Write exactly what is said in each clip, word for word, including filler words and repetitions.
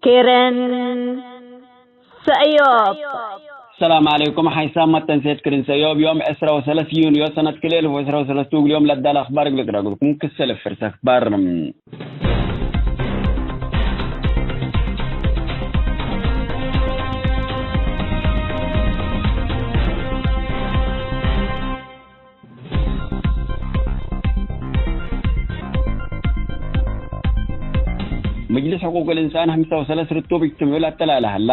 ክርን ሰእዮብ። ሰላም ዐለይኩም። ሓይሳም መተንሴት ክርን ሰእዮብ ዮም ዕስራ ወሰለስ ዩንዮ ሰነት ክልኤ እልፍ ወዕስራ ወሰለስ ቱ፣ እግል ዮም ለዳለ አኽባር እግል ቅዳግልኩም ክሰል ፍርስ አኽባር። ምጅልስ ሕቁቅ ልእንሳን ሐምሳ ወሰለስ ርቱብ እጅትምዑ ለአተላለ ሀላ።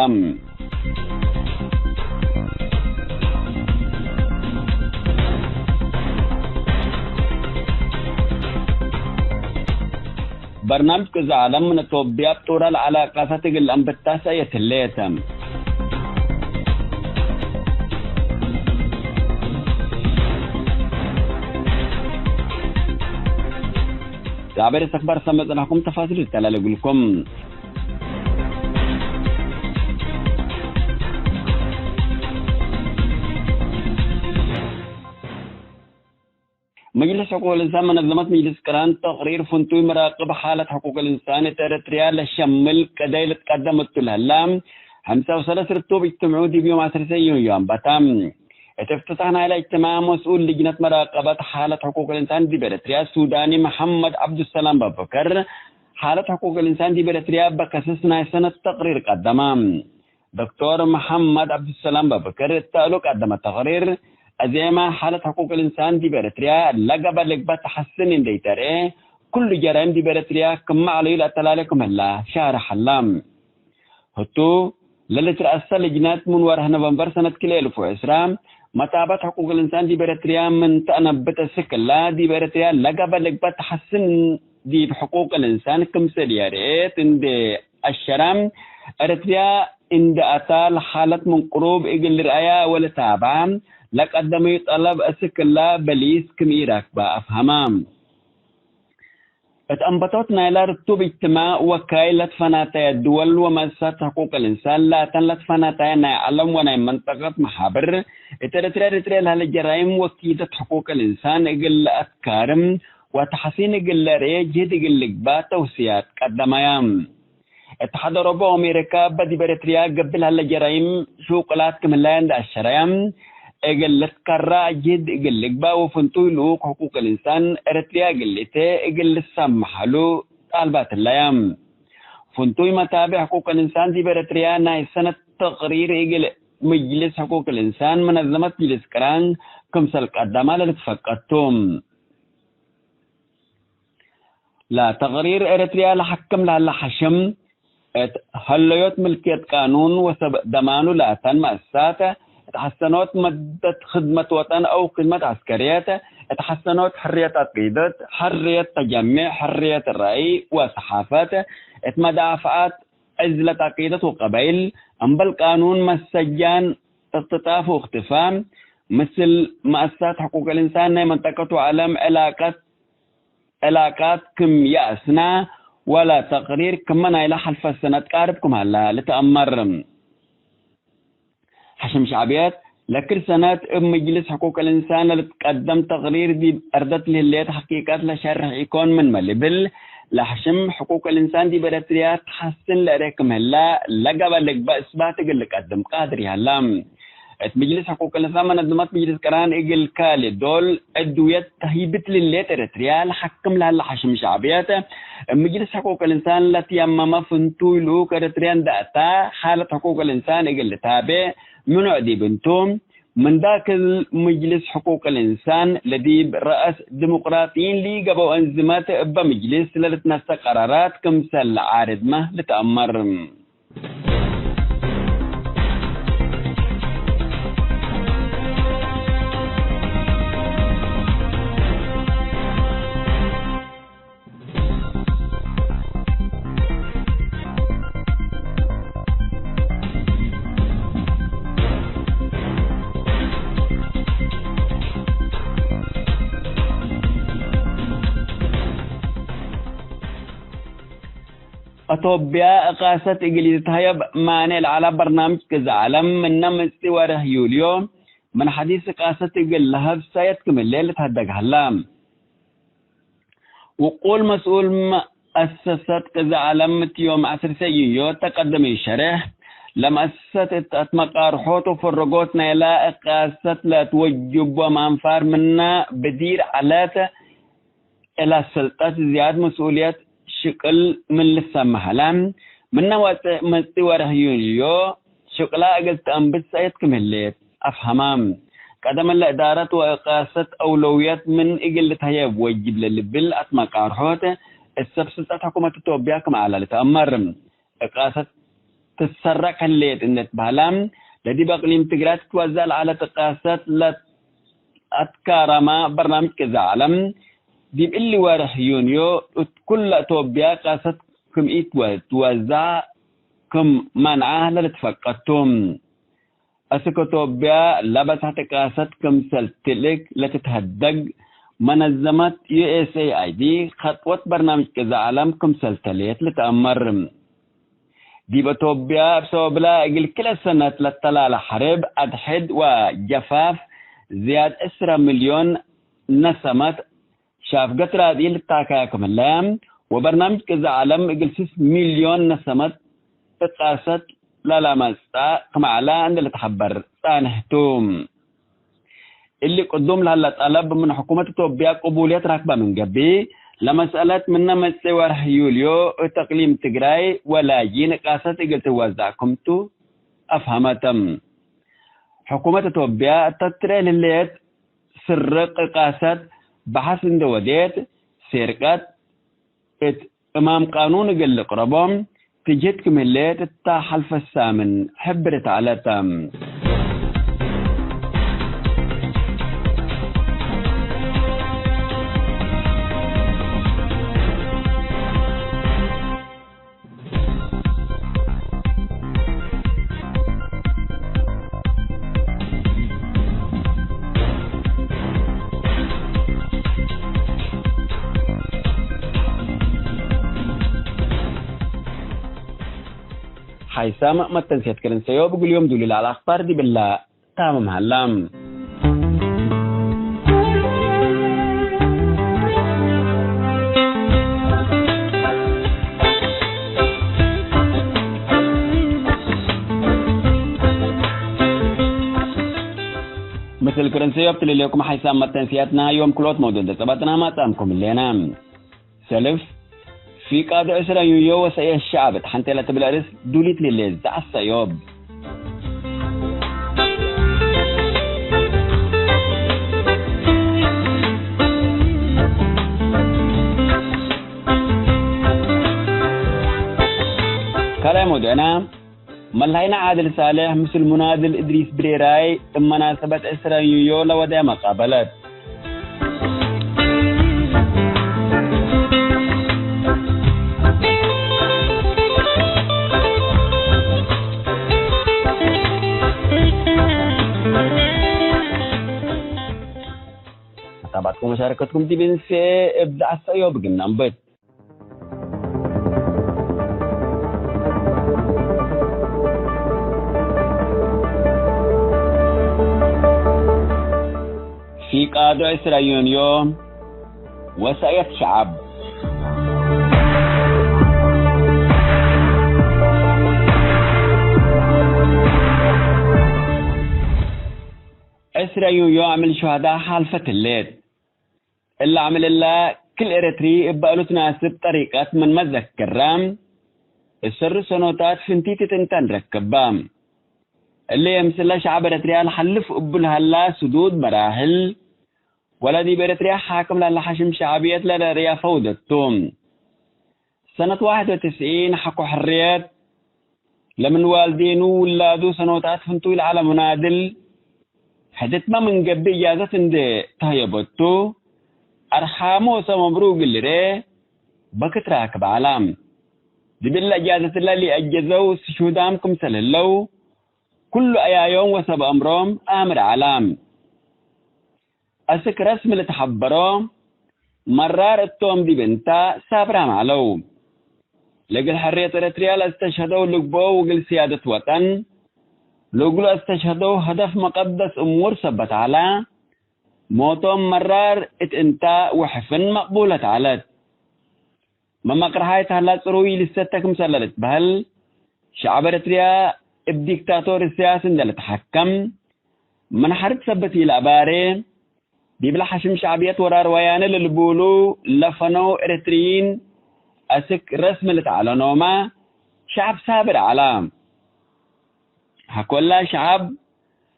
በርናምጅ ቅዝ ዐለም ምን ቶብያ እብ ጡረ ለዐለ ቃሰት እግል አንብታሰ የትሌት። ዛብር እስትክባር ሰመጽናኩም ተፋሲል ይተላል እግልኩም። መጅልስ ሕቁቅ ልእንሳን፣ መነዘመት መጅልስ ቅራን፣ ተቅሪር ፍንቱይ መራቅብ ሓለት ሕቁቅ ልእንሳን እት ኤረትርያ ለሸምል ቅደይ ልትቀደም እቱ ለህላ፣ ሐምሳ ወሰለስ ርቱብ እጅትምዑ ዲብ ዮም ዐስር ሰዩን ዮም አንበታ። እት እፍትታሕ ናይለ እጅትማዕ መስኡል ልጅነት መራቀበት ሓለት ሕቁቅ ልእንሳን ዲብ ኤረትርያ ሱዳኒ መሐመድ ዐብዱሰላም አቡበከር፣ ሓለት ሕቁቅ ልእንሳን ዲብ ኤረትርያ በከስስ ናይ ሰነት ተቅሪር ቀደማ። ዶክቶር መሐመድ ዐብዱሰላም በብክር እተ እሉ ቀደመ ተቅሪር፣ አዜመ ሓለት ሕቁቅ ልእንሳን ዲብ ኤረትርያ ለገበ ልግበእ ተሐስን እንዴ ኢተርኤ፣ ኩሉ ጀራይም ዲብ ኤረትርያ ክመ ዐለዩ ለአተላሌ ክም ህላ ሻርሕ ሀላ። ህቱ፣ ለልትረአሰ ልጅነት ምን ወርሕ ኖቨምበር ሰነት ክልኤ እልፍ ወዕስራ፣ መታበት ሕቁቅ ልእንሳን ዲብ ኤረትርያ ምን ተአነብት እስክ እላ፣ ዲብ ኤረትርያ ለገበ ልግበእ ተሐስን ዲብ ሕቁቅ ልእንሳን ክምሰል የርኤት እንዴ አሸረ፣ ኤረትርያ እንዴ አታ ለሓለት ምን ቅሩብ እግል ልርአያ ወለታብዓ ለቀደመዩ ጠለብ እስክ እላ በሊስ ክም ኢራክባ አፍሀማ። እት አንበቶት ናይላ ርቱብ እጅትማዕ ወካይል ለትፈናተየ ድወል ወመአሰሳት ሕቁቅ ልእንሳን ላተን ለትፈናተየ ናይ ዐለም ወናይ መንጠቀት መሓብር፣ እት ኤረትርያ፣ ኤረትርያ ለሀለ ጀራይም ወኪደት ሕቁቅ ልእንሳን እግል ለአትካርም ወተሐሲን እግል ለርኤ ጅህድ እግል ልግባእ ተውስያት ቀደመያ። እት ሐደሮበ አሜሪካ እበ ዲብ ኤረትርያ ገብእ ለሀለ ጀራይም ሹቅላት ክም ህላየ እንዴ አሸረያ፣ እግል ልትከራዕ ጅህድ እግል ልግባእ ወፍንቱይ ልኡክ ሕቁቅ ልእንሳን ኤረትርያ እግል ልእቴ እግል ልሳመሐሉ ጣልባት ህለያ። ፍንቱይ መታብዕ ሕቁቅ ልእንሳን ዲብ ኤረትርያ ናይ ሰነት ተቅሪር እግል ምጅልስ ሕቁቅ ልእንሳን መነዘመት ምጅልስ ቅራን ክምሰል ቀደማ ለልትፈቀድ ቱ። ለተቅሪር ኤረትርያ ለሐክም ለሀለ ሐሽም፣ እት ሀለዮት ምልክየት ቃኑን ወሰብ ደማኑ ላተን መአሰሳት፣ እት ሐሰኖት መደት ክድመት ወጠን አው ክድመት ዐስከርየት፣ እት ሐሰኖት ሕርየት አቂደት፣ ሕርየት ተጀሜዕ፣ ሕርየት ረአይ ወሰሓፈት፣ እት መዳፍዐት ዕዝለት አቂደት ወቀበይል፣ እምበል ቃኑን መሰጃን፣ እክትጣፍ ወእክትፋ፣ ምስል መአሰሳት ሕቁቅ ልእንሳን ናይ መንጠቀት ወዐለም ዕላቀት ዕላቃት ክም ይአስና፣ ወለ ተቅሪር ክመ ናይለ ሐልፈ ሰነት ቃርብ ክም ሀላ ልትአመር። ሐሽም ሸዕብየት፣ ለክል ሰነት እብ ምጅልስ ሕቁቅ ልእንሳን ለልትቀደም ተቅሪር ዲብ አርደት ለህሌት ሐቂቀት ለሸርሕ ኢኮን ምንመ ልብል፣ ለሐሽም ሕቁቅ ልእንሳን ዲብ ኤረትርያ ተሐስን ለእሬ ክም ህላ ለገበ ልግበእ እስባት እግል ልቀድም ቃድር ይሀላ። እት ምጅልስ ሕቁቅ ልእንሳን መነዘመት ምጅልስ ቅራን እግል ካልእ ዶል ዕድውየት ተህይብት ልሌት ኤረትርያ ለሐክም ለሀለ ሐሽም ሸዕብየት፣ እብ ምጅልስ ሕቁቅ ልእንሳን ለትየመመ ፍንቱይ ልኡክ ኤረትርያ እንዴ አታ፣ ሓለት ሕቁቅ ልእንሳን እግል ልታቤ ምኑዕ ዲብ እንቱ፣ ምን ዳክል ምጅልስ ሕቁቅ ልእንሳን ለዲብ ረአስ ዲሞቅራጥይን ሊገበው አንዝመት እበ ምጅልስ ለልትነሰ ቀራራት ክምሰል ለዓርድመ ልትአመር። አቶብያ እቃሰት እግል ኢትትሀየብ ማኔዕ ለዐለ በርናምጅ ግዝ ዐለም፣ ምነ ምጽእ ወርሕ ዩልዮ ምን ሐዲስ እቃሰት እግል ለሀብ ሰየት ክም ህሌ ልትሀደግ ሀላ። ውቁል መስኡል መ-፣ ለመአሰሰት ቅዛዕ ዓለም እት ዮም ዐስር ሰዩዮ ተቀደመዩ ሸሬሕ፣ ለመአሰሰት እት አትመቃርሖት ወፈረጎት ናይላ እቃሰት ለትወጅቦም አንፋር ምነ ብዲር ዐለት። እላ ሰልጠት ዝያድ መስኡልየት ሽቅል ምን ልሰመ ሀለ። ምነ ወጽእ መጽኢ ወርሕ ዩልዮ ሽቅላ እግል ተአንብት ሰእየት ክም ህሌት አፍሀመ። ቀደም ለእዳረት ወእቃሰት አውለውየት ምን እግል ልትሀየብ ወጅብ ለልብል አትመቃርሖት፣ እሰብ ስልጠት ሕኩመት ኢትዮጵያ ክም ዐለ ልትአመር። እቃሰት ትሰረቅ ህሌት እንዴ ትበህለ፣ ለዲብ አቅሊም ትግራይ ትትወዘዕ ለዐለት እቃሰት ለአትካረመ በርናምጅ ቅዛዕ ዓለም፣ ዲብ እሊ ወርሕ ዩንዮ እት ኩለ ኢትዮጵያ እቃሰት ክም ኢትወ-፣ ትወዘዕ ክም መንዐ ለልትፈቀድ ቱ። አስክ ኢትዮጵያ ለበጽሐት እቃሰት ክምሰል ትልክ ለትትሀደግ መነዘመት ዩ ኤስ ኤ አይ ዲ፣ ከጥወት በርናምጅ ቅዛዕ ዓለም ክምሰል ተሌት ልትአመር። ዲብ ኢትዮጵያ፣ እብ ሰበብላ እግል ክልኤ ሰነት ለተላለ ሐርብ አድሕድ ወጀፋፍ፣ ዝያድ ዕስረ ሚልዮን ነሰመት ሻፍገት ራድኢን ልታከያ ክም ህለ፣ ወበርናምጅ ቅዛዕ ዓለም እግል ስስ ሚልዮን ነሰመት እቃሰት ለለአመጽአ ክም ዐለ እንዴ ልትሐበር ጻንሕ ቱ። እሊ ቅዱም ለሀለ ጠለብ ምን ሕኩመት ኢትዮጵያ ቅቡልየት ረክበ ምን ገብእ፣ ለመስአለት ምነ መጽኢ ወርሕ ዩልዮ እት አቅሊም ትግራይ ወላይን እቃሰት እግል ትወዘዕ ክምቱ አፍሀመተ። ሕኩመት ኢትዮጵያ እተ ትርኤ ለህሌት ስርቅ እቃሰት በሐስ እንዴ ወዴት፣ ሴርቀት እት እማም ቃኑን እግል ልቅረቦ ትጅህድ ክም ህሌት እታ ሐልፈ ሳምን ሕብርት ዐለተ። ሓይሳም መተንሴት ክርን ሰዮብ እግል ዮም ዱሊ ለዐለ አክባር ዲብላ ታምም ሀላ። ምስል ክርን ሰዮብ ትልሌኩም ሓይሳም መተንስያትና ዮም ክሎት መውዱዕ እንዴ ጸበጥና ማጻምኩም ህሌና። ሰልፍ ፊቃድ ዕስረ ዩዮ ወሰእየት ሸዐብ እት ሐንቴ ለትብል አርእስ ዱሊት ሊሌ ዘዐሰ ዮብ። ካልኣይ መውዱዕና፣ መላይና ዓድል ሳልሕ ምስል ሙናድል እድሪስ ብሬራይ እብ መናሰበት ዕስረ ዩዮ ለወደ መቃበለት። መታባትኩም ወመሻረከትኩም ዲብ እንሴ እብ ዘዐሰ ዮብ እግል ነንብት። ፊቃዶ ዕስረ ዩንዮ ወሰእየት ሸዐብ። ዕስረ ዩንዮ አምዕል ሹሀዳ ሐልፈት ህሌት። እለ አምዕል እለ፣ ክል ኤረትሪ እበ እሉ ትናስብ ጠሪቀት ምን መዘክረ፣ እሰሩ ሰኖታት ፍንቲት እት እንተ እንረክባ። እለ የምስለ ሸዐብ ኤረትርያ ለሐልፍ እቡ ለሀላ ስዱድ መራሕል፣ ወለ ዲብ ኤረትርያ ሓክም ለሀለ ሐሽም ሸዕብየት ለለርእያ ፈውደት ቱ። ሰነት ዋሕድ ወትስዒን ሐቆ ሕርየት፣ ለምን ዋልዴኑ ውላዱ ሰኖታት ፍንቱይ ለዐለ ሙናድል፣ ሕድትመ ምን ገብእ እጃዘት እንዴ ተህየበቱ፣ አርሓሙ ወሰመብሩ እግል ልርኤ በክት ራክብ ዐለ። ዲብ እለ እጃዘት እለ ለኢአጀዘው ስሹዳም ክምሰል ህለው፣ ኩሉ አያዮም ወሰብ አምሮም አምር ዐለ። አስክ ረስም ልትሐበሮ መራር እቶም ዲብ እንታ ሳብራም ዐለው። ለእግል ሕርየት ኤረትርያ ለአስተሽሀደው ልግብኦ ወእግል ስያደት ወጠን፣ ለእግሉ አስተሽሀደው ሀደፍ መቀደስ እሙር ሰበት ዐለ። ሞቶም መራር እት እንታ ወሕፍን መቅቡለት ዐለት። መመቅርሓይ ተህላ ጽሩይ ልሰተ ክምሰለ ልትበህል፣ ሸዐብ ኤረትርያ እብ ዲክታቶር እስያስ እንዴ ልትሐከም፣ ምን ሐርብ ሰበት ኢለአባሬ፣ ዲብለ ሐሽም ሸዕብየት ወራር ወያነ ለልቡሉ ለፈነው ኤረትርይን አስክ ረስም ልትዐለኖመ ሸዐብ ሳብር ዐለ። ሐኮላ ሸዐብ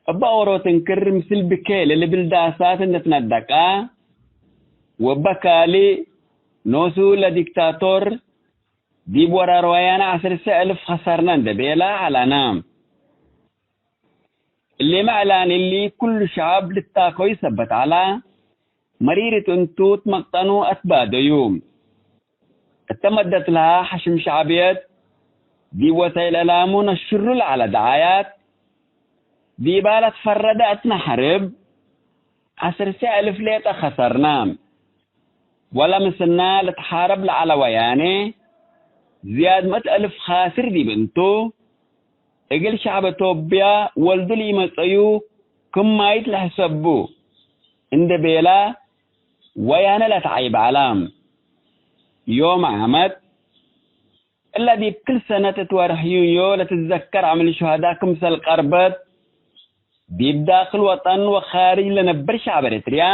እበ ኦሮት እንክር ምስል ብኬ ለልብል ዳሳት እንዴ ትነደቀ፣ ወእበ ካልእ ኖሱ ለዲክታቶር ዲብ ወራር ወያነ ዐሰርተ እልፍ ከሰርነ እንዴ ቤለ ዐለነ። እሊመ እዕላን እሊ ኩሉ ሸዐብ ልታከዩ ሰበት ዐለ፣ መሪር እት እንቱ ትመቅጠኑ አትባደዩ። እተ መደት ለሀ ሐሽም ሸዕብየት ዲብ ወሳይል እዕላሙ ነሽሩ ለዐለ ደዓያት፣ ዲባ ለትፈረደ እትነ ሐርብ ዐሰርተ እልፍ ሌጠ ከሰርነ። ወለ ምስልነ ልትሓረብ ለዐለ ወያኔ ዝያድ ምእት እልፍ ካስር ዲብ እንቱ፣ እግል ሸዕብ ቶብያ ወልዱ ለኢመጸዩ ክም ማይት ለሕሰቡ እንዴ ቤለ ወያኔ ለተዐይብ ዐለ። ዮም ዓመት እለ ዲብ ክል ሰነት እት ወርሕ ዩንዮ ለትዘከር ዐምል ሹሀዳ ክምሰል ቀርበት፣ ዲብ ዳክል ወጠን ወካርጅ ለነብር ሸዕብ ኤረትርያ፣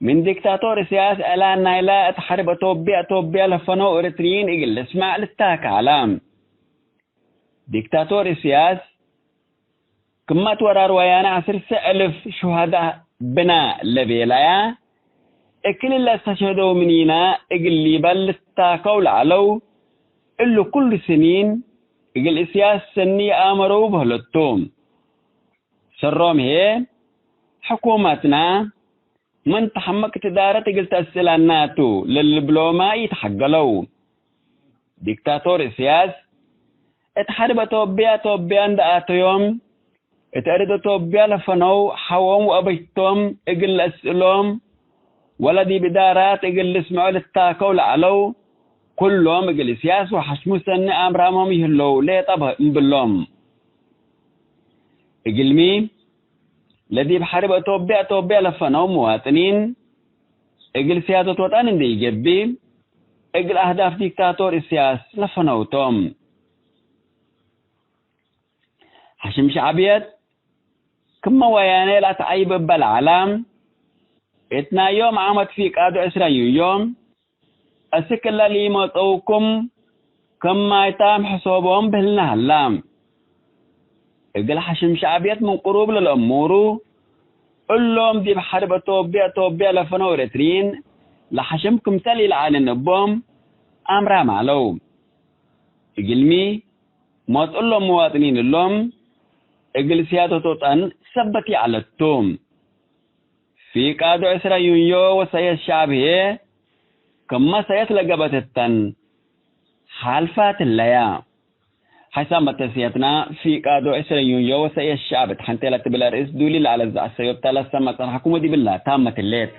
ምን ዲክታቶር እስያስ እዕላን ናይለ እት ሐርብ አቶብያ፣ አቶብያ ለፈነው ኤረትርይን እግል ልስመዕ ልታከ ዐለ። ዲክታቶር እስያስ፣ ክመት ወራር ወያነ ዐስርተ እልፍ ሹሀዳ ብና ለቤለያ፣ እክል ለአስተሸህደው ምኒና እግል ሊበል ልታከው ለዐለው፣ እሉ ኩሉ ስኒን እግል እስያስ ሰኒ አመረው በህለቱ። ሰሮም ህዬ፣ ሕኩመትና ምን ተሐመቅ ትዳረት እግል ተአስእላና ቱ ለልብሎመ ኢተሐገለው። ዲክታቶር እስያስ፣ እት ሐርብ አቶብያ፣ አቶብያ እንደ አተዮም፣ እት አርድ አቶብያ ለፈነው ሐዎም ወአበሽቶም እግል ለአስእሎም፣ ወለ ዲብ እዳራት እግል ልስምዖ ልታከው ለዐለው፣ ኩሎም እግል እስያስ ወሐሽሙ ሰኒ አምራሞም ይህለው ሌጠ እምብሎም። እግልሚ፣ ለዲብ ሐርብ አቶብያ፣ አቶብያ ለፈነው መዋጥኒን፣ እግል ስያደት ወጠን እንዴ ኢገብእ፣ እግል አህዳፍ ዲክታቶር እስያስ ለፈነው ቶም። ሐሽም ሸዕብየት፣ ክመ ወያኔ ለአትዐይብ እበ ለዐለ፣ እት ናይ ዮም ዓመት ፊቃዱ ዕስረ ዩንዮ፣ አስክ እለ ሊመጸውኩም ክም ማይታም ሕሶቦም ብህልነ ሀላ። እግል ሐሽም ሸዕብየት ምን ቅሩብ ለለአሙሩ፣ እሎም ዲብ ሐርብ አቶብያ፣ አቶብያ ለፈነው ኤረትርይን ለሐሽም ክምሰል ኢለዐልን እቦም አምራም ዐለው። እግልሚ፣ ሞት እሎም መዋጥኒን እሎም፣ እግል ስያደት ወጠን ሰበት ይዐለት ቱ። ፊቃዶ ዕስረ ዩንዮ ወሰየት ሸዕብ ህዬ፣ ክመ ሰየት ለገበት እተን፣ ሐልፋት ህለያ። ሐይሳም መተስየትና፣ ፊቃዶ ዕስረ ዩንዮ ወሰየት ሸዕብ እት ሐንቴ ለትብል አርእስ ዱሊ ለዐለት ዘዐሰዮብታ ለሰመ ጸንሐኩም ወዲብላ ታመት ህሌት።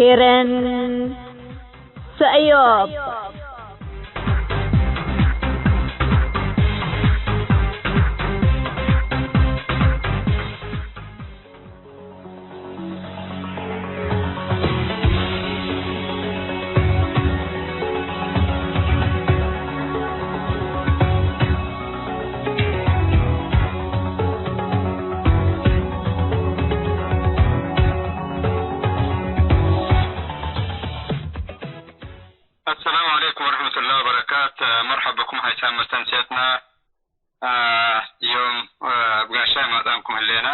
ኤረን ሰእዮብ። አሰላሙ ዐለይኩም ወረሕመቱላሂ ወበረካት። መርሐብ ብኩም ሀይሳም መስተንሴትና። አ፣ ዮም፣ አ፣ እብ ጋሻይ ማጽአንኩም ህሌና።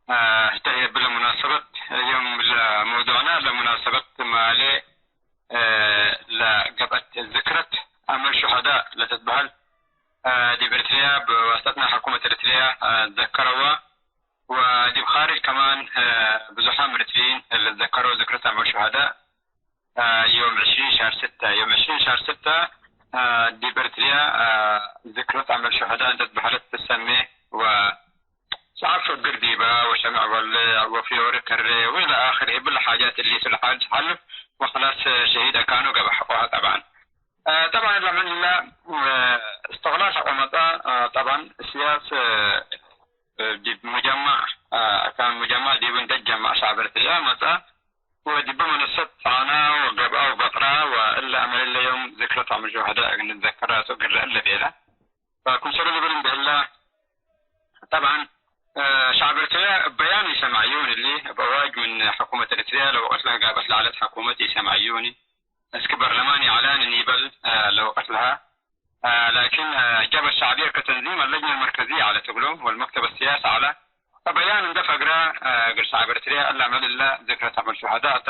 አ፣ ህተ ህዬ እብለ ሙናሰበት፣ ዮም ለመውዱዕና ለሙናሰበት ማሌ፣ አ፣ ለገብአት ዝክረት አመል ሹሀዳእ ለትትበሀል፣ አ፣ ዲብ ኤሪትሪያ ብዋስጠት ናይ ሕኩመት ኤሪትሪያ፣ አ፣ ዘከረዋ፣ ወዲብ ካርጅ ከማን፣ አ፣ ብዙሓም ኤሪትሪይን ለዘከረው ዝክረት አመል ሹሀዳእ፣ አ፣ ዮም ዕሽሪን ሻር ስተ፣ ዮም ዕሽሪን ሻር ስተ፣ አ፣ ዲብ ኤሪትሪያ፣ አ፣ ዝክረት አመል ሹሀዳእ እንዴ ትበሀለት ትሰሜ፣ ወሸዐብ ፈግር ዲባ፣ ወሸምዕ ወልዕ፣ ወፍዮሪ ከሬ፣ ወኢለ አክር፣ እብለ ሓጃት እሊ ቱ ለሓልፍ፣ ወክላስ ሸሂድ አካኑ ገብአ ሐቆሃ ጠብዐን። አ፣ ጠብዐን ለምን እለ፣ አ፣ እስትቅላል ሐቆ መጽአ፣ አ፣ ጠብዐን ስያስ፣ አ፣ ዲብ ሙጀማዕ፣ አ፣ አካን ሙጀማዕ ዲቡ እንዴ ጀመዐ ሸዐብ ኤሪትሪያ መጽአ፣ ወዲብ መነሰት ጸዕነ ወገብአ ወበጥረ ወእለ አመል እለ ዮም ዝክረት አመል ሹሀዳእ እግል ንትዘከረ ቱ እግል ለእለ ቤለ። ፈክምሰሉ ልብል እንደ ህለ፣ ጠብዐን፣ አ፣ ሸዐብ ኤሪትርያ እብ በያን ኢሰምዐዩኒ እሊ፣ እብ አዋጅ ምን ሕኩመት ኤሪትርያ ለወቅት ለሀ ጋብአት ለዐለት ሕኩመት ኢሰምዐዩኒ። እስክ በርለማን ኢዕላን እንበል፣ አ፣ ለወቅት ለሀ። አ፣ ላኪን፣ አ፣ ጀብሀት ሸዕብየ ከተንዚም አለጅነ አልመርከዝየ ዐለት እግሎም ወልመክተብ አስያሲ ዐለ። ፈበያን እንደ ፈግረ፣ አ፣ እግል ሸዐብ ኤሪትርያ እለ አመል እለ ዝክረት አመል ሹሀዳእ ተ፣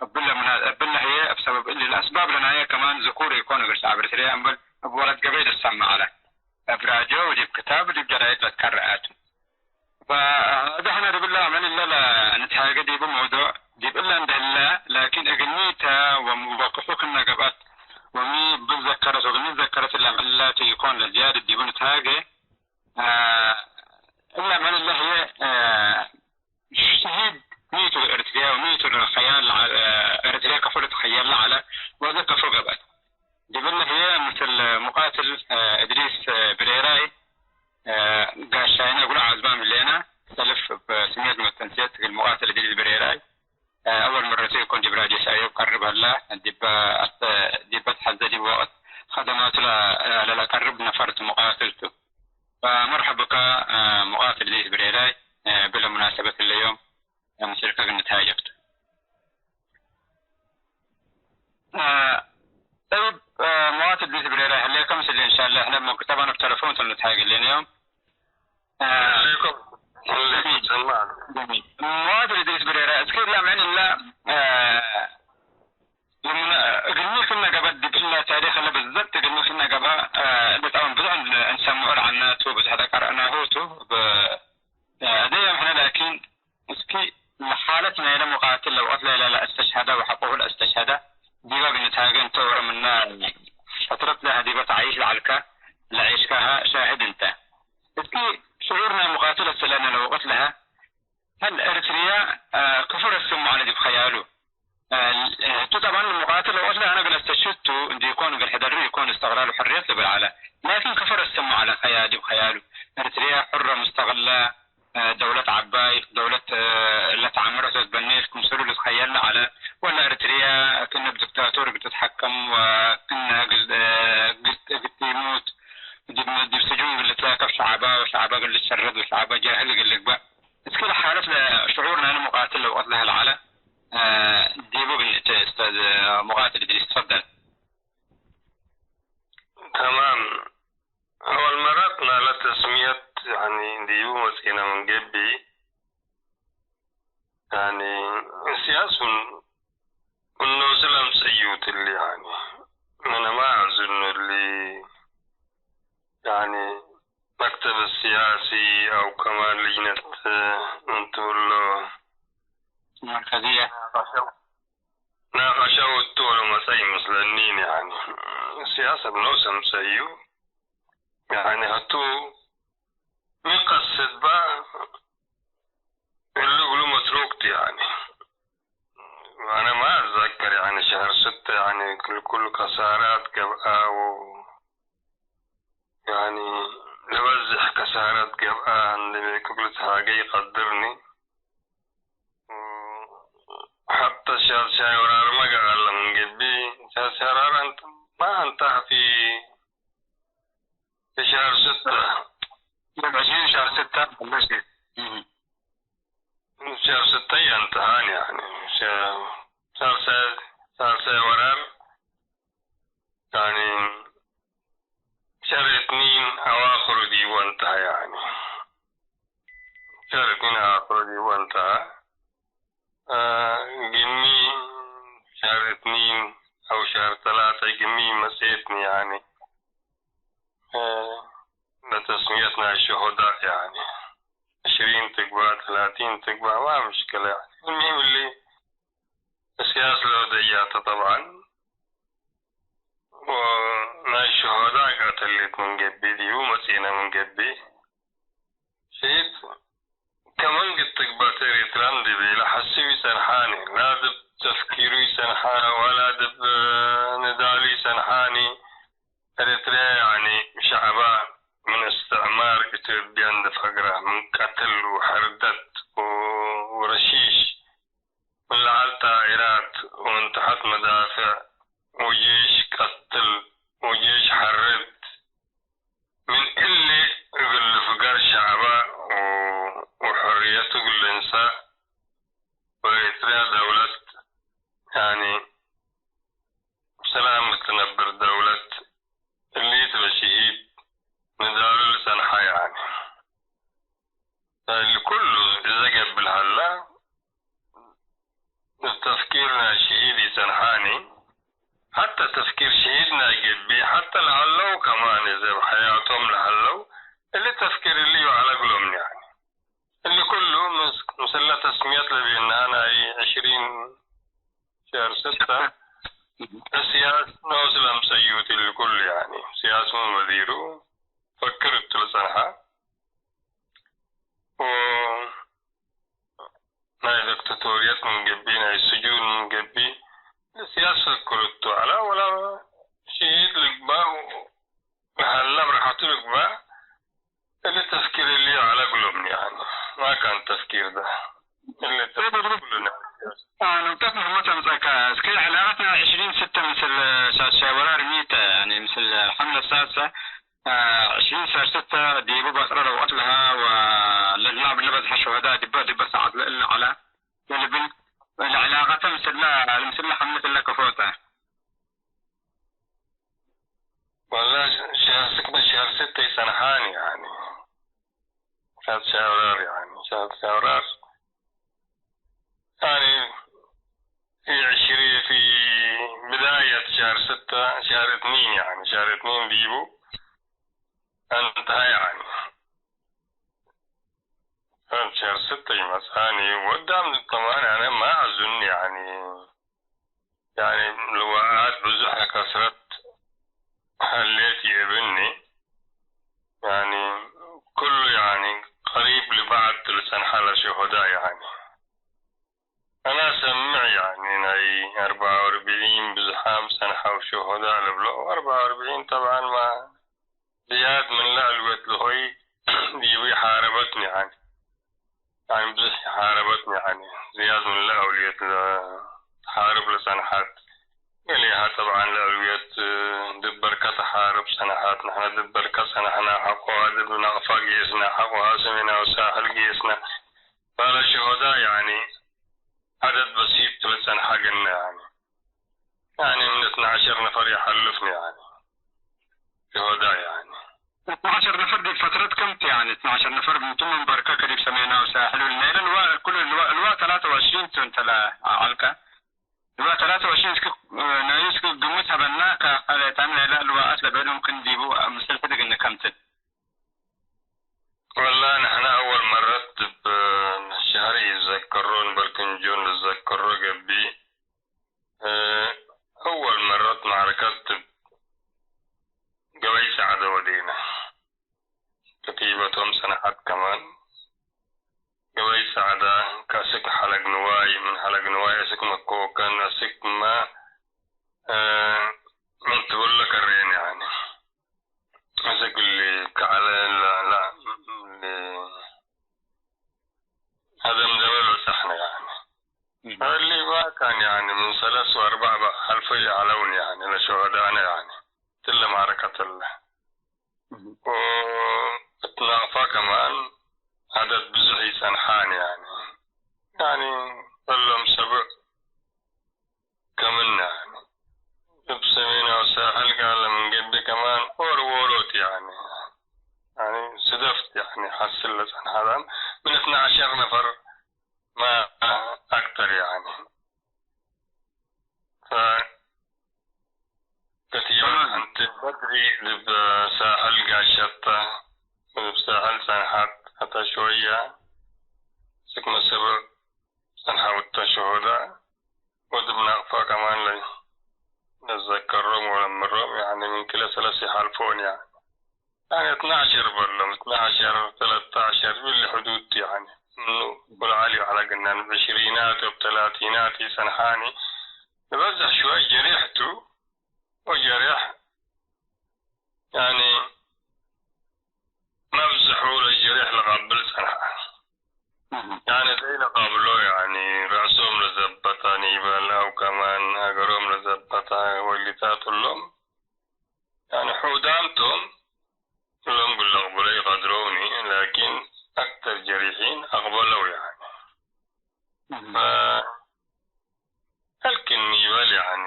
ወእብለ ምና-፣ እብለ ህዬ እብ ሰበብ እሊ ለአስባብ ለናየ ከማን ዝኩር ኢኮን እግል ሸዐብ ኤሪትርያ እምበል እብ ወለት ገበይ ልሰመዕ ዐለ። እብ ራድዮ ወዲብ ክታብ ወዲብ ጀራይድ ለትቀረአ ቱ። ፈአዜ ሕነ ዲብለ አመል እለ ለንትሃጌ ዲቡ መውዱዕ ዲብ እለ እንደ ህለ፣ ላኪን እግልሚ ተ ወሚ ወቅሑ ክነ ገብአት ወሚ እብ ዘከረት ወእግልሚ ዘከረት እለ አመል እለ ቱ ኢኮን ለዝያደት ዲቡ ንትሃጌ። አ፣ እለ አመል እለ ህዬ፣ አ፣ ሸሂድ ሚ ቱ ኤሪትርያ ወሚ ቱ ለከያል ዐ-፣ ኤሪትርያ ከፎ ልትከየል ለዐለ ወእዘ ከፎ ገብአት። ዲብለ ህዬ ምስል ሙቃትል እድሪስ ብሬራይ ጋሻይነ እግሉ ዓዝባም ህሌነ። ሰልፍ እብ ስሜት መተንስየት እግል ሙቃትል እድሪስ ብሬራይ አወል መረቱ ኢኮን ዲብ ራድዮ ሰእዮብ ቀርብ ሀላ። ዲበ አስተ-፣ ዲበ ተሐዜ ዲብ ወቅት ከደማቱ ለ-፣ ለለቀርብ ነፈር ቱ ሙቃትል ቱ። ፈመርሐብ ብከ ሙቃትል እድሪስ ብሬራይ። እብለ ሙናሰበት እለ ዮም ምስልከ እግል ንትሃጀክ ቱ። አ፣ ጠይብ፣ አ፣ መዋት እዲስ ብሬራ ህሌከ ምስል እንሻለ፣ ሕነ ሞ-፣ ጠባን እብ ተለፎን ቱ ንትሃጌ ህሌነ ዮም። አ፣ ዐለይኩም። ጀሚል። ጀሚል። መዋት እዲስ ብሬራ፣ እስኪ እላ ምዕን እላ፣ አ፣ ለምን እግልሚ ክነ ገበት ዲብ እላ ታሪክ እለ ብዘት እግልሚ ክነ ገባ፣ አ፣ እንደ ጠባን ብዙሕ እንሰምዑ ለዐልናቱ፣ ብዙሕ ለቀረእናሁ ቱ፣ ብ-፣ አ፣ አዜ ዮም ሕነ ላኪን እስኪ ለሓለት ናይለ ሙቃትል ለወቅት ለይለ ለአስተሽሀደ ወሐቆሁ ለአስተሽሀደ ዲበ እግል ንትሃጌ እንተ ወረ ምነ ፈትረት ለሀ ዲበ ተዓይሽ ለዐልከ ለዔሽካሀ ሻህድ እንተ። እስኪ ሽዑር ናይ ሙቃትል አስእለነ ለወቅት ለሀ ሀል ኤሪትርያ፣ አ፣ ክፉ ረስም ዐለ ዲብ ከያሉ። አ፣ ህቱ ጠብዐን ሙቃትል ለወቅት ለሀ አነ እግል አስተሽህድ ቱ እንዲኮን እግል ሕደሪ ኢኮን እስትቅላል ወሕርየት ልብል ዐለ። ላኪን ክፉ ረስም ዐለ ከያ-፣ ዲብ ከያሉ። ኤሪትርያ ሑረ ሙስተቅለ፣ አ፣ ደውለት ዐባይ፣ ደውለት፣ አ፣ ለተዐመረት ወትበኔት ክምሰሉ ልትከየል ለዐለ፣ ወለ ኤሪትርያ ክእነ እብ ዲክታቶር እግል ትትሐከም ወክእነ እግል፣ አ፣ እግል፣ እግል ቲሙት፣ ዲብ፣ ዲብ ስጁን እግል ልትላከፍ ሸዐባ ወሸዐባ እግል ልትሸረድ ወሸዐባ ጃህል እግል ልግበእ። እስኪ ለሓለት ለሽዑር ናይለ ሙቃትል ለወቅት ለሀ ለዐለ፣ አ፣ ዲቡ እግል ንእቴ ኡስታዝ ሙቃትል እድሪስ፣ ትፈደል። ተማም። አወል መረት ናለ ተስምየት፣ ያኒ፣ ዲቡ መጽእነ ምን ገብእ፣ ያኒ፣ ስያሱን ምን ኖሱ ለምጸዩት እሊ፣ ያኒ፣ ምንማ አዝኑ እሊ፣ ያኒ፣ መክተብ ስያሲ አው ከማን ልጅነት ምን ትብሎ መርከዝየ ናቀሸው እቱ ወለመጸ ይመስለኒ፣ ያኒ፣ ስያሰት ኖሱ አምጸዩ፣ ያኒ፣ ህቱ ሚ ቀስት በ እሉ እግሉ መትሩክ ቲ፣ ያኒ፣ አነ ማ እትዘከር፣ ያኒ፣ ሸህር ስተ፣ ያኒ፣ ክል-፣ ክሉ ከሳራት ገብአ ወ-፣ ያኒ፣ ለበዝሕ ከሳራት ገብአ እንዴ ቤ ክሉ ተሃገ ይቀድርኒ። ሐተ ሻ-፣ ሻይ ወራር መገአለ ምን ገብእ፣ ሻ-፣ ሻይ ወራር አንተ ማ አንተ ፊ ፊ ሸህር ስተ። ሸህር ስተ። እህ። ሸህር ስተ የንተሃን፣ ያኒ፣ ሸ-፣ ሻርሰ፣ ሻርሰ ወራር፣ ያኒ፣ ሸህር እትኒን አዋክሩ ዲቡ እንተሃ፣ ያኒ፣ ሸህር እትኒን አዋክሩ ዲቡ እንተሃ። አ፣ ግሚ ሸህር እትኒን አው ሸህር ተላተ ግሚ መጽኤትኒ፣ ያኒ፣ አ፣ ለተስምየት ናይ ሸሆዳእ፣ ያኒ፣ ዕሽሪን ትግባእ፣ ተላቲን ትግባእ፣ ማ ምሽክለ፣ ያኒ። المهم እሊ እስያስ ለወደያተ ጠብዓን፣ ወናይ ሸሆዳእ ቀተሌት ምን ገብእ፣ ዲቡ መጽእነ ምን ገብእ፣ ሽሂድ ከመን ግትግበት ኤሪትራ እንዴ ቤለ ሐስብ ኢጸንሓኒ፣ ላ ዲብ ተፍኪሩ ኢጸንሓ፣ ወላ ዲብ ንዳሉ ኢጸንሓኒ። ኤሪትርያ፣ ያኒ፣ ሸዕባ ምን እስትዕማር ኢትዮጵያ እንዴ ፈግረ፣ ምን ቀትል ወሐርደት ወ-፣ ወረሺሽ፣ ምን ለዐል ጣኢራት ወምን ተሐት መዳፍዕ ወጄሽ ቀትል ወጄሽ ሐርድ፣ ምን እሊ እግል ልፍገር ሸዕበ ወ-፣ ወሕርየቱ እግል ልንሰእ፣ ወኤሪትርያ ደውለት፣ ያኒ፣ ብሰላም ልትነብር ደውለት እሊት ለሽሂድ ንዳሉ ልጸንሐ፣ ያኒ፣ እሊ ኩሉ እዘ ገብእ ለሀላ፣ እብ ተፍኪር ናይ ሽሂድ ኢጸንሓኒ፣ ሐተ ተፍኪር ሽሂድ ናይ ገብእ፣ ሐተ ለሀለው ከማን እዘ እብ ሐያቶም ለሀለው፣ እሊ ተፍኪር እሊ ዩ ዐለ እግሎም፣ ያኒ። እሊ ኩሉ ምስ-፣ ምስለ ተስምየት ለቤልናሀ ናይ ዕሽሪን ሸህር ስተ፣ እስያስ ኖስ ለምሰዩት እሊ ኩሉ፣ ያኒ፣ እስያስ ምን ወዚሩ ፈክር እቱ ለጸንሐ፣ ወ-፣ ናይ ዲክታቶርየት ምን ገብእ፣ ናይ ስጁን ምን ገብእ፣ ለስያስ ፈክር እቱ ዐለ፣ ወላ ሽሂድ ልግባእ፣ ለሀለ ብርሐቱ ልግባእ፣ እሊ ተፍኪር እሊ ዐለ እግሎም፣ ያኒ፣ ማ ካን ተፍኪር ደ፣ እሊ ተፍኪር ኩሉ ናይ ስያስ። አ፣ ኑቅጠት ሙህመት አምጸእከ። እስከ ዐላቀት ናይ ዕሽሪን ስተ ምስል ሻሻይ ወራር ሚተ፣ ያኒ፣ ምስል ሐምለ ሳሰ፣ አ፣ ዕሽሪን ሸህር ስተ ዲቡ በጥረ ለውቀት ለሀ ወለልናብ ለበዝሐ ሸሆዳ ዲበ፣ ዲበ ሰዓት ለእለ ዐለ ለልብል ለዕላቀተ ምስለ፣ ምስለ ሐምለት እለ ከፎተ። ወላ ሸህር ስክ-፣ ሸህር ስተ ኢጸንሓኒ፣ ያኒ፣ ሳት ሸህር ወራር፣ ያኒ፣ ሳት ሸህር ወራር። ያኒ ፊ ዕሽሪ፣ ፊ ብዳየት ሸህር ስተ፣ ሸህር እትኒን፣ ያኒ ሸህር እትኒን ዲቡ አንተሃ፣ ያኒ፣ ሸህር ስተ ኢመጽአኒ፣ ወዳም ከማን አነ ማ አዙን፣ ያኒ፣ ያኒ ልዋኣት ብዙሕ ከስረት ሀሌት ይእብኒ። ያኒ ኩሉ ያኒ ቀሪብ ልባዕድ ልጸንሐ ለሸሆዳ ያኒ። አነ አሰምዕ ያኒ ናይ አርበዓ ወአርብዒን ብዝሓም ጸንሐው ሸሆዳ ልብሎ። አርበዓ ወአርብዒን ጠብዓን ማ ዝያድ ምን ለአልወት ለሆይ ዲቡ ይሓረበትኒ ያኒ። ያኒ ብዙሕ ይሓረበትኒ ያኒ። ዝያድ ምን ለአውልየት ለሓርብ ለጸንሐት። ገሌሃ ጠብዓን ለአልውየት ድብ በርከ ተሓርብ ጸንሐት። ንሕነ ድብ በርከ ጸንሐና፣ ሐቆሃ ድብ ነቅፋ ጌስና፣ ሐቆሃ ሰሜናዊ ሳሕል ጌስና። ባለ ሸሆዳ ያኒ ዐደድ በሲጥ ቱ ለጸንሐ ግነ ያኒ። ያኒ ምን እትነ ዐሸር ነፈር ይሐልፍኒ ያኒ። ሸሆዳ ያኒ። እትነ ዐሸር ነፈር ዲብ ፈትረት ከምቲ ያኒ፣ እትነ ዐሸር ነፈር እንቱ ምን በርከ ከዲብ ሰሜናዊ ሳሕል ወለ ናይለ ልዋ፣ ኩሉ ልዋ፣ ልዋ ተላተ ወዕሽሪን ቱ እንተ ለዐልከ። ልዋ ተላተ ወዕሽሪን እስክ፣ ናዩ እስክ ግምት ሀበና፣ ከአሌታን ሌላ ልዋአት ለበይሎም ክን ዲቡ ምስል ሕድግ እንከምትል። ወላ ንሕነ አወል መረት ዲብ ሸህር ኢዘከሮ እንበል ክንጆን ልዘከሮ ገብእ። እ፣ አወል መረት ማዕረከት ዲብ ገበይ ጸዕደ ወዴነ። ከቲበቶም ጸንሐት ከማን። ገበይ ጸዕደ ከእስክ ሐለግ ንዋይ፣ ምን ሐለግ ንዋይ እስክ መኮከን፣ ማ፣ እ፣ ምን ትብሎ ከሬን፣ ያኒ፣ አሰክ እሊ ከዐለ ለ-፣ ለ-፣ ለ-፣ ሀደም ደበ በጸሕነ፣ ያኒ። እህ። እሊ ባካን፣ ያኒ፣ ምን ሰለስ ወአርበዕ በ-፣ አልፈይ ዐለውን፣ ያኒ፣ ለሹሀዳነ፣ ያኒ፣ ትለ ማዕረከት እለ። እህ። ወእት ናቅፋ ከማን ዐደድ ብዙሕ ኢጸንሓን፣ ያኒ፣ ያኒ፣ እሎም ሰብዕ ከምነ፣ ያኒ፣ እብ ሰሜናዊ ሳሕል ጋር ለምን ገብእ ከማን ኦር ዎሮት፣ ያኒ፣ ያኒ፣ ስደፍት፣ ያኒ፣ ሐስል ለጸንሓ ዳም ምን እትነ ዐሸር ነፈር ማ አክተር፣ ያኒ። ፈ-፣ ፈትየው ተማም። እንቲ በድሪ ዲብ ሳሕል ጋሸተ፣ ዲብ ሳሕል ጸንሐት፣ ሐተ ሽወየ ስክመ ሰብዕ ጸንሐውተ ሹሁዳ፣ ወዲብ ናቅፋ ከማን ለ-፣ ለዘከሮም ወለምሮም፣ ያኒ ምን ክለ ሰለስ ይሓልፎን፣ ያኒ። ያኒ እትነ ዐሸር በሎም፣ እትነ ዐሸር፣ ተለተ ዐሸር፣ እሊ ሕዱድ ቱ፣ ያኒ፣ ምኑ ወለዐሊ ዐለ ግናን፣ እብ ዕሽሪናት ወእብ ተላቲናት ኢጸንሓኒ፣ ልበዝሕ ሽዋይ ጀሬሕ ቱ፣ ወጀሬሕ፣ ያኒ፣ መብዝሑ ለጀሬሕ ለቃብል ጸንሐ። እህ። ያኒ፣ ዘይ ለቃብሎ፣ ያኒ፣ ረእሶም ለዘበጠ ኒበል፣ አው ከማን ሀገሮም ለዘበጠ ወሊታት እሎም፣ ያኒ፣ ሑዳም ቶም፣ እሎም እግል ለቅብሎ ኢቀድረውኒ፣ ላኪን አክተር ጀሪሒን አቅበለው፣ ያኒ። እህ። ፈ-፣ ላኪን ኒበል፣ ያኒ፣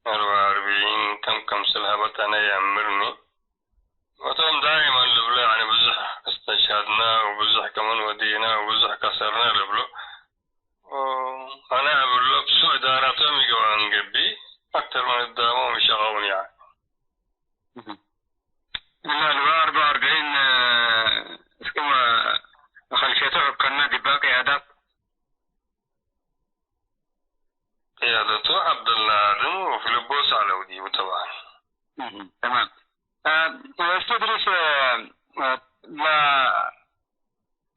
አርበ አርብዒን ተም ከምስል ሀበት አነ ይአምርኒ። ወቶም ዳይመን ልብሎ፣ ያኒ፣ ብዙሕ እስተሽሀድነ ወብዙሕ ከመን ወዴነ ወብዙሕ ከሰርነ ልብሎ። ወአነ እብሎ፣ ብሱ እዳራቶም ኢገብአን ገብእ፣ አክተር ምን እዳሞም ኢሸቀውን፣ ያኒ። እህ። እለ አርበ አርብዒን እስክመ ኸልፍየቱ ሑከነ ዲበ ቅያዳት። ቅያደቱ ዐብደላ አድም ወፊልቦስ ዐለው ዲቡ ጠብዐን። እህ፣ ተማም። እ፣ ኡስታዝ እድሪስ፣ እ፣ ለ-፣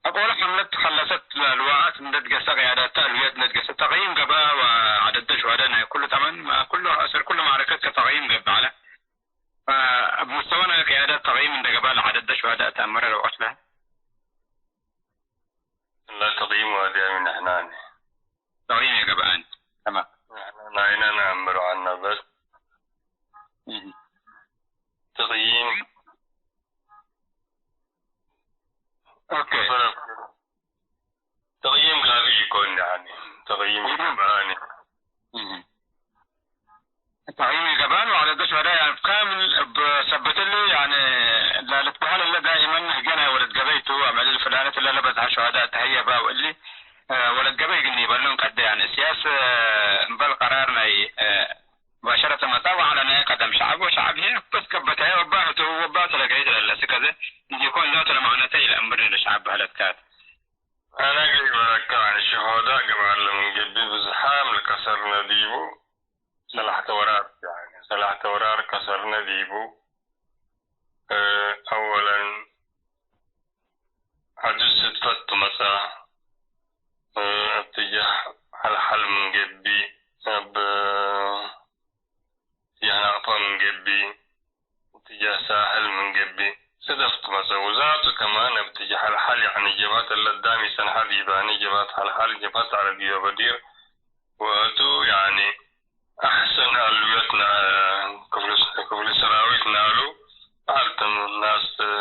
አቆለ ሐምለት ኸለሰት ለልዋአት እንደ ትገሰ ቅያዳተ አልውየት እንደ ትገሰ ተቅይም ገብአ ወዐደደ ሹሀደ ናይ ኩሉ ጠመን፣ ኩሉ አሰር ኩሉ ማዕረከት ከተቅይም ገብአ ዐለ። እብ ሙስተወነ ቅያደት ተቅይም እንደ ገብአ ለዐደደ ሹሀደ ተአመረ ለወቀት ለህ። እለ ተቅይም ዋድያሚ ንሕናኒ። ተቅይም የገብአኒ። ተማም። ንሕና ናይነ ነአምሮ ዐልነ በስ። እህ። ተቅይም ኦኬ። ተቅይም ጋብእ ኢኮን፣ ያኒ፣ ተቅይም እህ። ይገብአኒ። እህ። ተቅይም ይገብአን ወዐለ ሹሀዳእ፣ ያኒ፣ ካምል እብ ሰበት እሊ፣ ያኒ፣ ለልትበሀል እለ ዳኢመን ህግየ ናይ ወለት ገበይ ቱ፣ አመል ፍላነት እለ ለበዝሐ ሹሀዳእ ተህየበ ወእሊ፣ እ፣ ወለት ገበይ እግል ኒበሉ እንቀዴ፣ ያኒ፣ እስያስ፣ እ፣ እምበል ቀራር ናይ፣ እ፣ ሙባሸረተ መጽአ ወዐለ ናይ ቀደም ሸዐብ ወሸዐብ ህዬ በስ ከበተ ወባህ ቱ ወባህ ተለገይት ለለሲ ከዘ እንዲኮን ዛቱ ለመዕነተ ኢለአምርኒ ለሸዐብ በህለት ካት። አነ እግል ኢበለከ፣ ያኒ፣ ሸሆዳ ገብአለ ምን ገብእ ብዝሓም ለከሰርነ ዲቡ፣ ሰላሕተ ወራር፣ ያኒ፣ ሰላሕተ ወራር ከሰርነ ዲቡ። እ፣ አወለን፣ ዐጁዝ ስድፈት ቱ መጽአ፣ እ፣ እትጃህ ሐልሐል ምን ገብእ፣ እብ እትጃህ ናቅፋ ምን ገብእ፣ እትጃህ ሳሕል ምን ገብእ፣ ስደፍ ቱ መጽአ። ወዛቱ ከማን እብ እትጃህ ሐልሐል፣ ያኒ ጀብሀት እለ አዳም ኢጸንሐ ዲባኒ፣ ጀብሀት ሐልሐል፣ ጀብሀት ዐለ ዲበ በዲር፣ ወህቱ፣ ያኒ፣ አሕሰን አልውየት ነ-፣ ክፍል፣ ክፍል ሰራዊት ናሉ፣ በዐል ተም ናስ፣ እ፣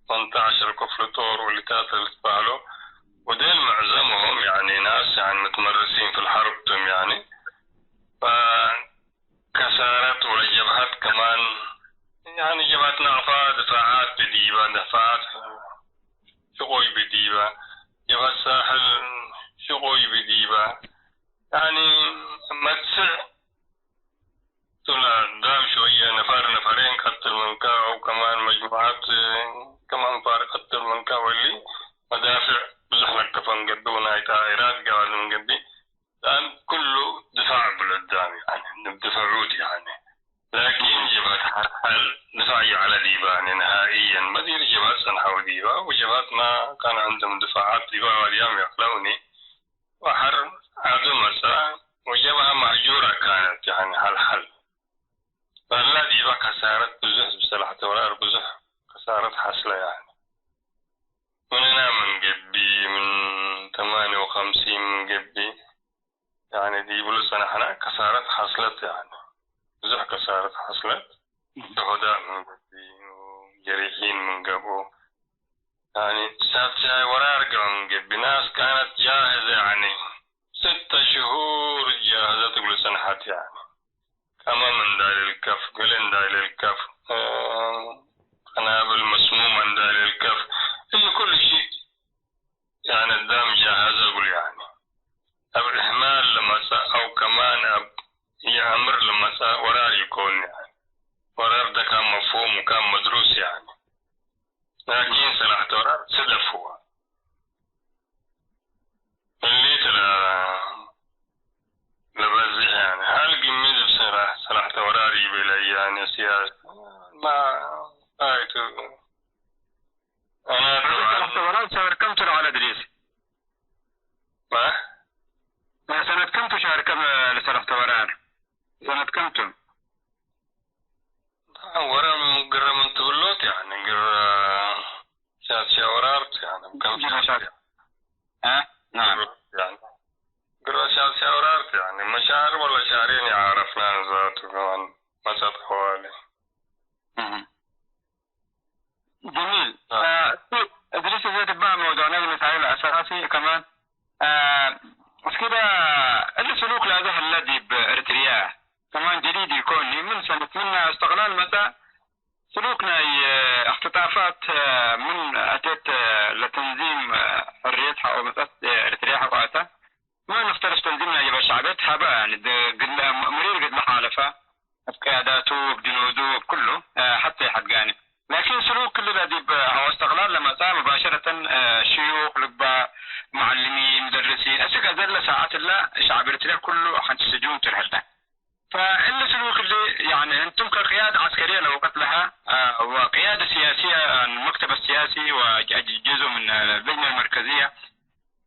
ሰምንተ ዐሸር ክፍል ጦር ወሊታት ልትበህሎ፣ ወዴል መዕዘምሆም፣ ያኒ፣ ናስ፣ ያኒ፣ መትመርሲን ፊ ልሐርብ ቶም፣ ያኒ፣ ፈከሳረት ወለጀብሀት ከማን፣ ያኒ፣ ጀብሀት ናቅፋ ድፋዓት ብዲባ፣ ድፋዓት ሽቆይ ብዲባ፣ ጀብሀት ሳሕል ሽቆይ ብዲባ፣ ያኒ፣ መድፍዕ ቱ ለአዳም ሾየ ነፈር ነፈሬን ቀትል ምንከ አው ከማን መጅሙዐት ከም አንፋር ቀትል ምንከ ወሊ መዳፍዕ ብዙሕ ለከፈን ገብእ ወናይ ጣኢራት ገባል ምን ገብእ ላን ኩሉ ድፋዕ ብሎ አዳም ያኒ ንብ ድፈዑት ያኒ ላኪን ጀብሀት ሐልሐል ድፋዕ ይዐለ ዲባኒ ነሃኢየን መዲር ጀብሀት ጸንሐው ዲባ ወጀብሀት ማ ካን ዐንደም ድፋዓት ዲባ ዋልያም ይዐለውኒ ወሐር ዐዱ መጽአ፣ ወእጀ ወራር ብዙሕ ከሳረት ሐስለ፣ ያኒ፣ ምንና ምን ገብእ፣ ምን ተማንየ ወከምሲን ምን ገብእ፣ ያኒ፣ ዲብሉ ጸናሕና፣ ከሳረት ሐስለት፣ ያኒ፣ ብዙሕ ከሳረት ሐስለት። እህ። ሹሁዳእ ምን ገብእ፣ ጀሪሒን ምን ገብኡ፣ ያኒ፣ ሳትሻይ ወራር ገም ገብእ፣ ናስ ካነት ጃህዘ፣ ያኒ፣ ስተ ሽሁር ጃህዘት እግሉ ጸንሐት፣ ያኒ፣ ቀመም እንዳይ ልልከፍ፣ ገሌ እንዳይ ልልከፍ፣ እ፣ ቀናብል መስሙም እንዳይ ልልከፍ፣ እሊ ኩሉ ሺ፣ ያኒ፣ አዳም ጃህዘ እግሉ፣ ያኒ፣ እብ እህማል ለመጸ አው ከማን እብ ኢአምር ለመጸ ወራር ኢኮን፣ ያኒ፣ ወራር ደ ካን መፍሁም ወካን መድሩስ፣ ያኒ። ላኪን ሰላሕተ ወራር ስደፍ ህወ። እሊት ለ-፣ ለበዝሕ፣ ያኒ፣ ሀል ግምት እብ ሰላ-፣ ሰላሕተ ወራር ኢቤለየ፣ ያኒ፣ ስያስ ማ አይቱ። አና አነ ጠብዓን ሰላሕተ ወራር ሻህር ከም ቱ ለዐለ እድሪስ? ማ? ሰነት ከም ቱ ሻህር ከም ለሰላሕተ ወራር? ሰነት ከም ቱ? ወረ ምን ግረ ምን ትብሎት፣ ያኒ፣ ግረ ሻትሻ ወራርት፣ ያኒ፣ ከም ግረ ሻት-፣ ሻትሻ፣ አ? ናም። ያኒ፣ ግረ ሻትሻ ወራርት፣ ያኒ፣ መሻህር ወለ ሻህሬን ይዓረፍና ንዛቱ ከማን መጸት ሐዋሊ። እህ። ጀሚል። አ። አ፣ እስኪ እድሪስ፣ እዘ ድባእ መውዱዕና ለመሳይል አሳሲ ከማን፣ አ፣ እስኪ ደ እሊ ስሉክ ለአዘ ህለ ዲብ ኤረትርያ ከማን ጀዲድ ኢኮን፣ ምን ሰነት ምን እስትቅላል መጽአ ስሉክ ናይ እክትጣፋት ምን አቴት ለተንዚም ሕርየት ሐቆ መጽአት ኤረትርያ ሐቆ አተ። ማ ንክተርፍ ተንዚም ናይ ጀብሀት ሸዕብየት ሀበ፣ ያኒ፣ ድ-፣ ግለ፣ መሪር ግድለ ሓለፈ፣ እብ ቅያዳቱ፣ እብ ጅኑዱ፣ እብ ኩሉ፣ እ፣ ሐቴ ሐድጋኒ። ላኪን ስሉክ ክልለ ዲብ ሀወ እስትቅላል ለመጽአ፣ ሙባሸረተን፣ እ፣ ሽዩክ ልግበእ፣ መዐልሚን፣ ሙደርሲን፣ እስክ አዘለ ሳዐት እለ ሸዕብ ኤረትርያ ኩሉ ሐንቲ ስጁን ቱ ለሀለ። ፈእሊ ስሉክ እሊ፣ ያኒ፣ እንቱም ከቅያደ ዐስከርየ ለወቅት ለሀ፣ እ፣ ወቅያደ ስያስየ፣ እ፣ መክተብ ስያሲ ወአጅ-፣ ጅዙእ ምን ለጅነ መርከዝየ፣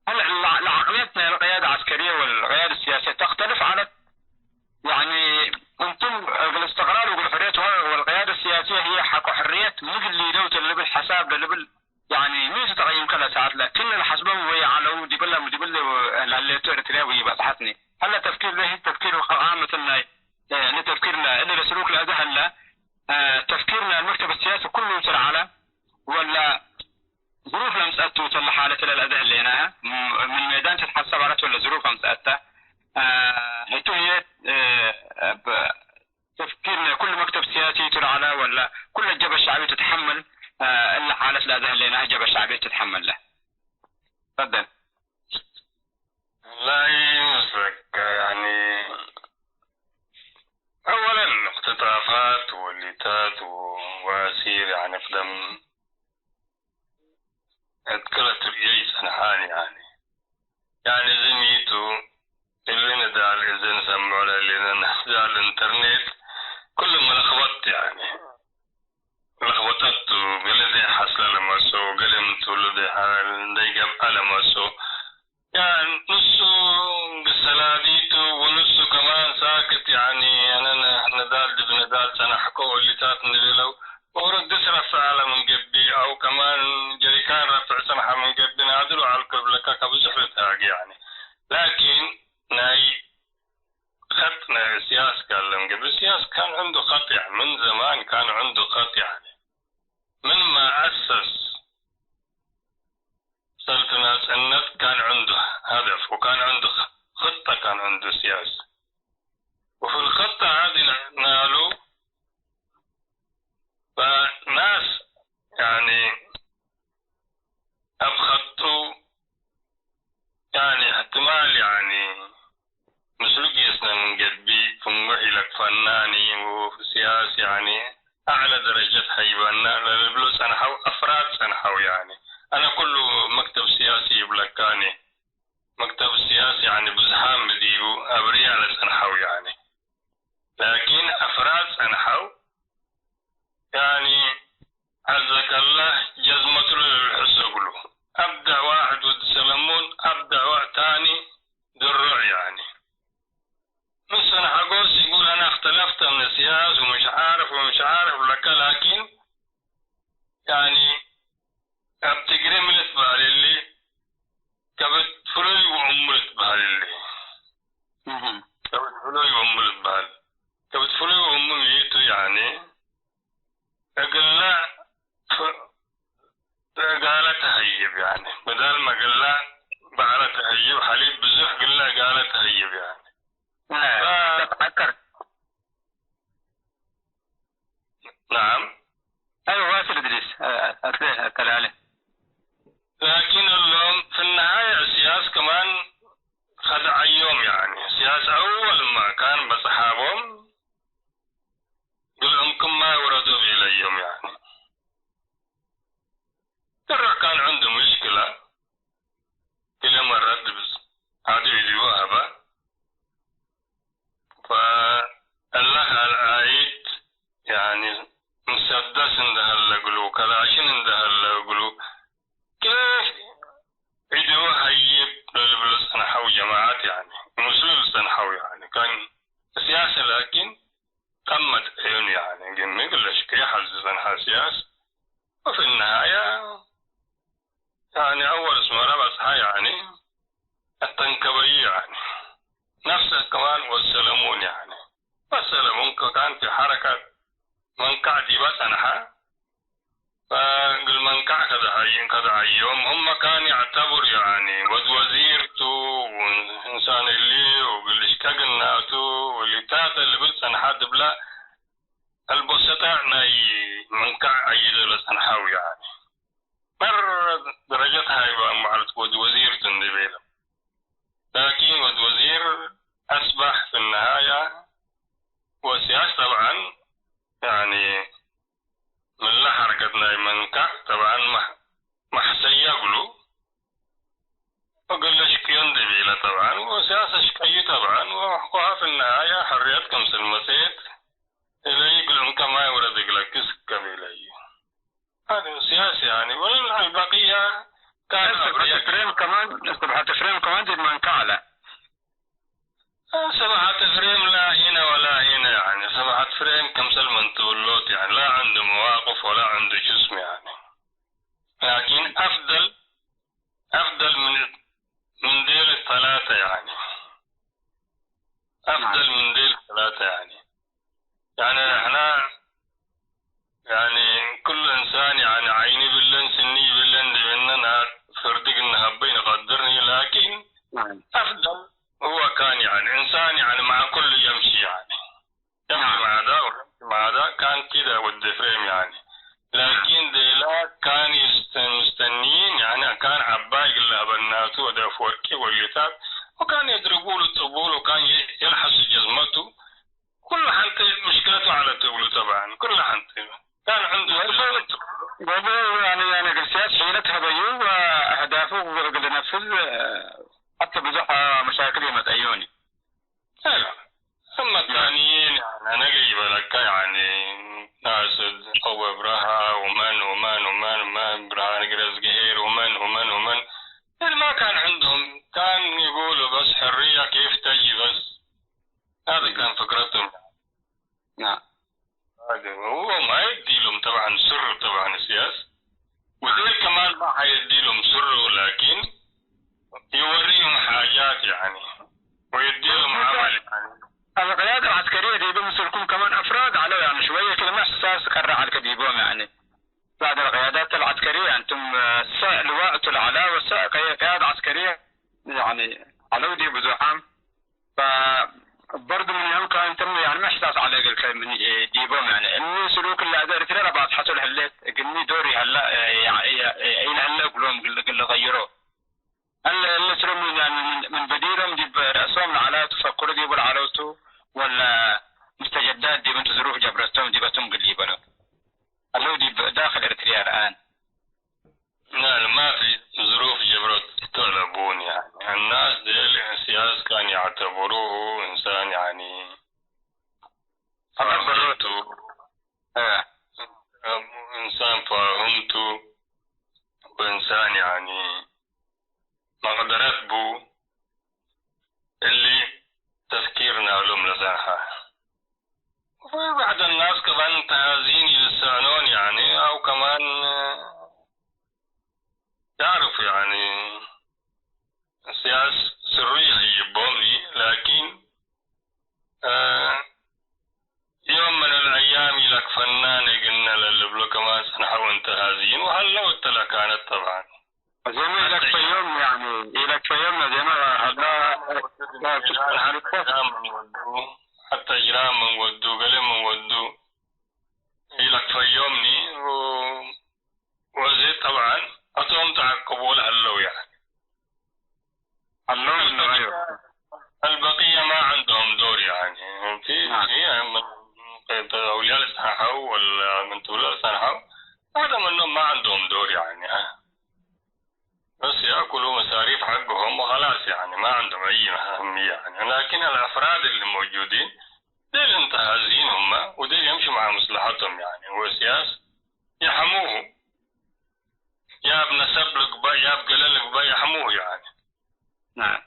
هل الع-، العقلية القيادة العسكرية والقيادة السياسية تختلف على، يعني، أنتم الإستقلال والحرية والقيادة السياسية هي حق حرية مثل لدولة اللبل حساب للبل، يعني، مين تتقيم كلا ساعات لا كل الحسبة وهي على ودي بلا مدي بلا لاليتو إريتريا وهي بتحتني. هل التفكير ده هي التفكير الخ-، عامة لا، يعني، تفكير لا، إلا السلوك لا ده هلا، آه، تفكيرنا المكتب السياسي كله ترى على ولا ظروف ለምጽአቱ እተ ለሓለት ለለአዘ ህሌናሀ፣ ም-፣ ምን ሜዳን ትትሐሰብ ዐለት ወለ ظروف አምጽአተ፣ አ፣ ህቱ ህዬ፣ አ፣ እብ ተፍኪር ኩሉ መክተብ ስያሲ ቱ ለዐለ ወለ ኩለ ጀብሀት ሸዕብየት ትትሐመል፣ አ፣ እለ ሓለት ለአዘ ህሌናሀ ጀብሀት ሸዕብየት ትትሐመል ለ። ተፈደል። ወላሂ፣ መስለከ፣ ያኒ፣ አወለን፣ እክትጣፋት ወሊታት ወአሲር፣ ያኒ፣ ቅደም እት ክለ ትርእየ ኢጸንሓኒ፣ ያኒ። ያኒ፣ እዜ ሚ ቱ፣ እሊ ንዳል እዜ ንሰምዖ ለህሌነ ንዳል ኢንተርኔት፣ ኩሉ መለክበት፣ ያኒ። ለክበጠት ቱ፣ ገሌ ደይ ሐስለ ለመጽኦ፣ ገሌ ምን ቱ ለደይ ሐ-፣ ደይ ገብአ ለመጽኦ። ያ፣ ንሱ ግሰላዲቱ ወንሱ ከማን ሳክት፣ ያኒ፣ አነ ነ-፣ ንዳል ዲብ ንዳል ጸናሕኮ ወሊታት እንዴ ቤለው፣ ኦሮ ድስ ረፍዐ ለምን ገብእ፣ አው ከማን ጀሪካን ረፍዕ ጸንሐ ምን ገብእ፣ ናድሉ ዐልኮ እብለካ ከብዙሕ ልትሃጌ፣ ያኒ። ላኪን፣ ናይ ኸጥ ናይ ስያስ ጋር ለምን ገብእ፣ ስያስ ካን ዕንዱ ኸጥ፣ ያኒ፣ ምን ዘማን ካን ዕንዱ ኸጥ፣ ያኒ። ምንመ አሰስ ሰልፍ ናጽነት ካን ዕንዱ ሀደፍ ወካን ዕንዱ ኸጠ፣ ካን ዕንዱ ስያስ። ወፊ ልኸጠ ሀዚ ናሉ ፈናስ፣ ያኒ፣ እብ ኸጡ ያኒ፣ እሕትማል፣ ያኒ፣ ምስሉ ጌስነ ምን ገብእ፣ ፍንጎሕ ኢለክፈናኒ፣ ወስያስ፣ ያኒ፣ አዕለ ደረጀት ሀይበና ለልብሎ ጸንሐው፣ አፍራድ ጸንሐው፣ ያኒ። አነ ኩሉ መክተብ ስያሲ ይብለካኒ፣ መክተብ ስያሲ፣ ያኒ፣ ብዝሓም ዲቡ አብርያ ለጸንሐው፣ ያኒ። ላኪን አፍራድ ጸንሐው፣ ያኒ፣ ዐዘከላህ ጀዝመቱ ለልልሕሶ እግሉ። አብደዕ ዋሕድ ወድ ሰለሙን፣ አብደዕ ዋሕድ ታኒ ድሩዕ፣ ያኒ። ምስል ሐጎስ ኢጉል፣ አነ እክተለፍተ ምን ስያስ ወምሽ ዓርፍ ወምሽ ዓርፍ ለከ፣ ላኪን ያኒ፣ እብ ትግሬ ሚ ልትበህል እሊ፣ ከብት ፍሉይ ወእሙ ልትበህል እሊ። እህ። ከብት ፍሉይ ወእሙ ልትበህል። ከብት ፍሉይ ወእሙ ሚ ቱ፣ ያኒ፣ እግለ ፍ-፣ እጋለ ተሀይብ፣ ያኒ፣ በዳል መ እግለ በዕለ ተሀይብ፣ ሐሊብ ብዙሕ እግለ እጋለ ተሀይብ፣ ያኒ። አ፣ አ፣ ተትዐቀር። ነዓም። አይወ፣ ዋስል እድሪስ፣ አ-፣ አትሌ አከላለ። ላኪን እሎም ፊ ነሃየ እስያስ ከማን ከደዐዮም፣ ያኒ፣ እስያስ አወል ማ ካን በጽሓቦም፣ ግልዑም ክም ማይ ወረዶ ቤለዮም፣ ያኒ። ድረ ካን ዕንዱ ምሽክለ፣ ክለ መረት ብዝ ዐዱ ኢዲቡ ሀበ። ፈእለ ካልኣይት፣ ያኒ፣ ምሰደስ እንደ ሀለ እግሉ፣ ከላሽን እንደ ሀለ እግሉ፣ ኬፍ ዒድወ ሀይብ ለልብሎ ጸንሐው ጀማዐት፣ ያኒ፣ ምስሉ ልጸንሐው፣ ያኒ፣ ካን ስያሰ ላኪን፣ ጠመት ዐዩን፣ ያኒ፣ ግምግ ለሽቅየ ሐዚ ጸንሐ ስያስ፣ ወፊ ነሃየ፣ ያኒ፣ አወል አስመረ በጽሐ፣ ያኒ፣ አተንከበዩ፣ ያኒ፣ ነፍሰ ከማን ወሰለሙን፣ ያኒ፣ ወሰለሙን ከካን ፊ ሐረከት መንቀዕ ዲበ ጸንሐ፣ ፈእግል መንቀዕ ከደዐይ-፣ ከደዐዮም፣ ሁመ ካን ይዕተብር፣ ያኒ፣ ወድ ወዚር ቱ፣ ወእንሳን እሊ፣ ወእግል ልሽቀ ግናቱ፣ ወሊታተ ልብል ጸንሐ፣ ድብለ አልቦሰጣዕ ናይ መንቀዕ አይዶ ለጸንሐው፣ ያኒ፣ መረ ደረጀት ሃይበ እም በዐልት ወድ ወዚር ቱ እንዴ ቤለ። ላኪን ወድ ወዚር አስበሕ ፊ ነሃየ ወሲያስ ጠብዐን፣ ያኒ፣ ምለ ሐረከት ናይ መንቀዕ ጠብዐን መሕ-፣ መሕሰየ እግሉ፣ እግል ለሽቅዮ እንዴ ቤለ ጠብዐን፣ ወሲያስ አሽቀዩ ጠብዐን፣ ወወሀ ፊ ነሃየ ሕርየት ክምስል መጽአት እለዩ፣ እግል እንከ ማይ ወረድ እግለ ክስከ ቤለዩ። ሀደ ሲያሲ ያኒ፣ ወለልበቅየ ካን አብርየ። ኤፍሬም ከማን፣ ስብሐት ኤፍሬም ከማን ዲብ መንቀዕ ዐለ። ስብሐት ኤፍሬም ላ ሂነ ወላ ሂነ፣ ያኒ፣ ስብሐት ኤፍሬም ክምሰል መንቱብሎት፣ ያኒ፣ ላ ዐንዱ መዋቅፍ ወላ ዐንዱ ጅስም፣ ያኒ። ላኪን አፍደል፣ አፍደል ምን፣ ምን ዴል ተላተ፣ ያኒ። አፍደል ምን ዴል ተላተ፣ ያኒ። ያኒ፣ አሕና፣ ያኒ፣ ክሉ እንሳን፣ ያኒ፣ ዐይኒ ብለን፣ ስኒ ብለን፣ ዲብነ ፍርድ ግንሀበ ኢንቀድር፣ ላኪን፣ ናም። አፍደል ህወ ካን፣ ያኒ፣ እንሳን፣ ያኒ፣ መዐ ኩሉ የምሺ፣ ያኒ፣ የምሺ ናም። መዐ ዳ ወየምሺ መዐ ዳ ካን ኪደ ወድ ኤፍሬም፣ ያኒ። ላኪን፣ ዴላ ካን ይስተ-፣ ምስተኒን፣ ያኒ፣ ካን ዐባይ ግለ ሀበናቱ ወደ አፍወርቂ ወሊታት፣ ወካን የድርቡ ልጥቡል፣ ወካን የ-፣ የልሐሱ ጀዝመቱ፣ ኩሉ ሐንቴ ምሽክለቱ ዐለት እግሉ። ጠብዐን፣ ኩሉ ሐንቴ ካን ዐንዱ ወእቡ፣ ወእቡ፣ ያኒ፣ ያኒ፣ እግል ሲያስ ሒለት ሀበዩ ወአህዳፉ እግል ነፍዝ፣ ሐቴ ብዙሕ መሻክል የመጽአዮኒ። አይ፣ እመ ታንይን፣ ያኒ፣ አነ ገይበ ለከ፣ ያኒ፣ ናስድ አቡ አብረሃ ወመን ወመን ወመን ወመን፣ ብርሃነ ገብረእግዚአብሔር ወመን ወመን ወመን፣ እሊ ማ ካን ዐንዶም፣ ካን ይቁሉ በስ ሕርየ ኬፍ ተጂ በስ። ሀዚ ካን ፍክረቶም። ናም። ሀዚ ወሁወ ማ የዲሎም ጠብዐን ስሩ፣ ጠብዐን ሲያስ ወዴል ከማን ማ ሐየዲሎም ስሩ፣ ላኪን ይወርዮም ሓጃት፣ ያኒ፣ ወየዲሎም ዐመል፣ ያኒ። አልቅያደ አልዐስከርየ ዲበ ምስልኩም ከማን አፍራድ ዐለው፣ ያኒ፣ ሽወየ ክልመ እሕሳስ ቀረ ዐልከ ዲቦም፣ ያኒ። بعض القيادات العسكرية، يعني، ثم الساء لواء ቱ ለዐላ ወሰእ ቅያድ ዐስከርየ፣ ያኒ፣ ዐለው ዲብ ብዙሓም። ፈበርዱ ምን የም ከእንትም፣ ያኒ፣ ሚ እሕሳስ ዐለ እግልከ ምን ዲቦም፣ ያኒ፣ እኒ ስሉክ እለ አዜ ኤሪትርያ ለባጽሐቱ ለህሌት፣ እግልሚ ዶር ይሀለ፣ ኢለህለ እግሎም እግል፣ እግል ልቀይሮ። እለ፣ እለ ስሉም፣ ያኒ፣ ምን፣ ምን በዲሮም ዲብ ረአሶም ለዐለ ቱ፣ ፈክሩ ዲቡ ለዐለው ቱ፣ ወለ ሙስተጀዳት ዲብ እንቱ ዝሩፍ ጀብረቶም ዲበ ቶም እግል ይበሎ። ዐለው ዲብ ዳክል ኤሪትርያ አልአን። لا، لا، ما في ظروف جبرت طلبون، يعني. الناس ديل سياس كان يعتبروه إنسان، يعني، فهمته. إيه. إنسان فهمته، وإنسان، يعني، مقدرة بو اللي تفكيرنا لهم لزاحة. ወበዕድ አናስ ከማን ተሃዚን ኢልሰአኖን፣ ያኒ፣ አው ከማን ያዕርፍ፣ ያኒ፣ ስያስ ስሩ ይሀይቦም፣ ላኪን፣ እ፣ ዮም ምን አልአያም ኢለክፈናነ እግልነ ለልብሎ ከማን ጸንሐው እንተ ሃዚን ወሀለው እተ ለካነት ጠብዓን። አዜመ ኢለክፈዮም፣ ያኒ፣ ኢለክፈዮም አዜመ ሀላ ጅራም ምን ወዱ፣ ሐታ ጅራም ምን ወዱ፣ ገሌ ምን ወዱ ኢለክፈዮምኒ። ወ-፣ ወዜ ጠብዓን አቶም ተዐቅቦ ለሀለው፣ ያኒ። አለውም ነው፣ አይወ። አልበቅየ ማ ዐንዶም ዶር፣ ያኒ፣ ፊ፣ ናም። ፊ ምን አውልያ ለጸንሐው ወላ ምን ትብሎ ለጸንሐው፣ ሀደ ምኖም ማ ዐንዶም ዶር፣ ያኒ። በስ ያእኩሉ መሳሪፍ ሐቅሆም ወኸላስ፣ ያኒ፣ ማ ዐንዶም አይ አህምየ፣ ያኒ። ላኪን አልአፍራድ እሊ መውጁዲን፣ ዲል እንተ ሐዚን ሁመ፣ ወዲል የምሺ መዓ መስለሐቶም፣ ያኒ። ወስያስ የሐሙሁ፣ ያብ ነሰብ ልግበእ፣ ያብ ገሌ ልግበእ የሐሙሁ፣ ያኒ። ናም።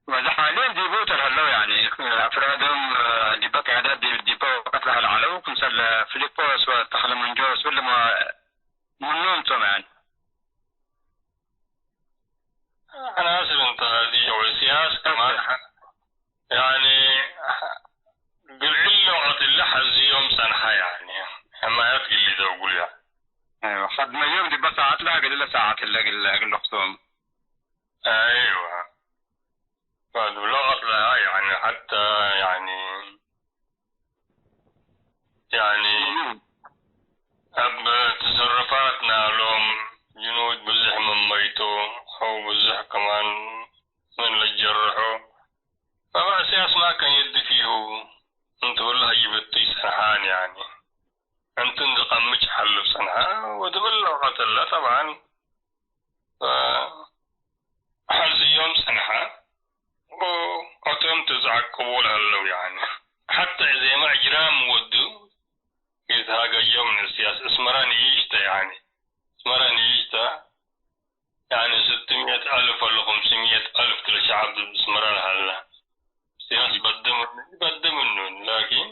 ወዚ ሓልየን ዲቡ ተልሀለው፣ ያኒ፣ አፍራዶም ዲበ ቅያዳት ዲ-፣ ዲበ ወቀት ለሀለ ዐለው፣ ክምሰል ፊሊጶስ ወተክለመንጆስ እሊ ምኖም ቶም፣ ያኒ። ዐናስር እንተ ሀዚ ወስያስ ከማን ሐ-፣ ያኒ፣ ግልዕል ወቀት እሊ ሐዝዮም ጸንሐ፣ ያኒ፣ ሕማያት ግሊ ደውጉል፣ ያኒ። አይወ፣ ሐድመዮም ዲበ ሳዐት ለሀ፣ እግል ለሳዐት እለ እግል፣ እግል ልክቶም። አይወ። ፈእብ ለቀት ለሀ፣ ያኒ፣ ሐተ፣ ያኒ፣ ያኒ፣ እብ ተሰሩፋት ናሎም ጅኑድ ብዙሕ ምን መይቶ፣ አው ብዙሕ ከማን ምን ለጀርሖ፣ ፈበዕስ አስማከን የዲ ፊሁ እንቱ ለሀይበቱ ይጸንሓን፣ ያኒ፣ እንቱ እንዲ ቀምጭ ሐልፍ ጸንሓ፣ ወድብል ለቀት እለ፣ ጠብዓን፣ ሐዝዮም ጸንሐ፣ ወአቶም ትትዐቅቡ ለሀለው፣ ያኒ። ሐተ እዜመ እጅራም ወዱ ኢትሃገዮም ምን ስያስ እስመራ ንኢሽተ፣ ያኒ። እስመራ ንኢሽተ፣ ያኒ፣ ስትምየት አልፍ ወለ ክምስምየት አልፍ ክለ ሸዐብ ዲብ እስመራ ለሀለ። ስያስ በደ ምኑ፣ በደ ምኑ፣ ላኪን፣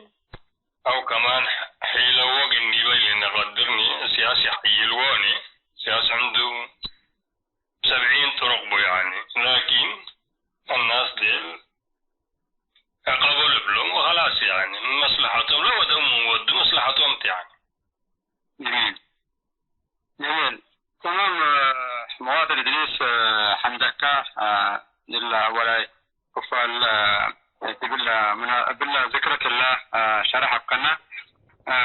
አው ከማን ሒለዎ ግኒበ ኢልነቀድርኒ፣ ስያስ ይሐይልዎኒ፣ ስያስ ዕንዱ ሰብዒን ጥሩቅ ቡ፣ ያኒ፣ ላኪን፣ አናስ ዴል ቀበሉ እብሎም ወኸላስ፣ ያኒ፣ መስለሐቶም ለወደው ምን ወዱ መስለሐቶም ቲ፣ ያኒ። ጀሚል። ጀሚል። ተማም፣ አ፣ መዋድር እድሪስ፣ አ፣ ሐምደካ፣ አ፣ ጅላ አወላይ ክፋል፣ አ፣ እብላ ምና-፣ እብላ ዝክረት እላ፣ አ፣ ሸረሕ አብቀና። አ፣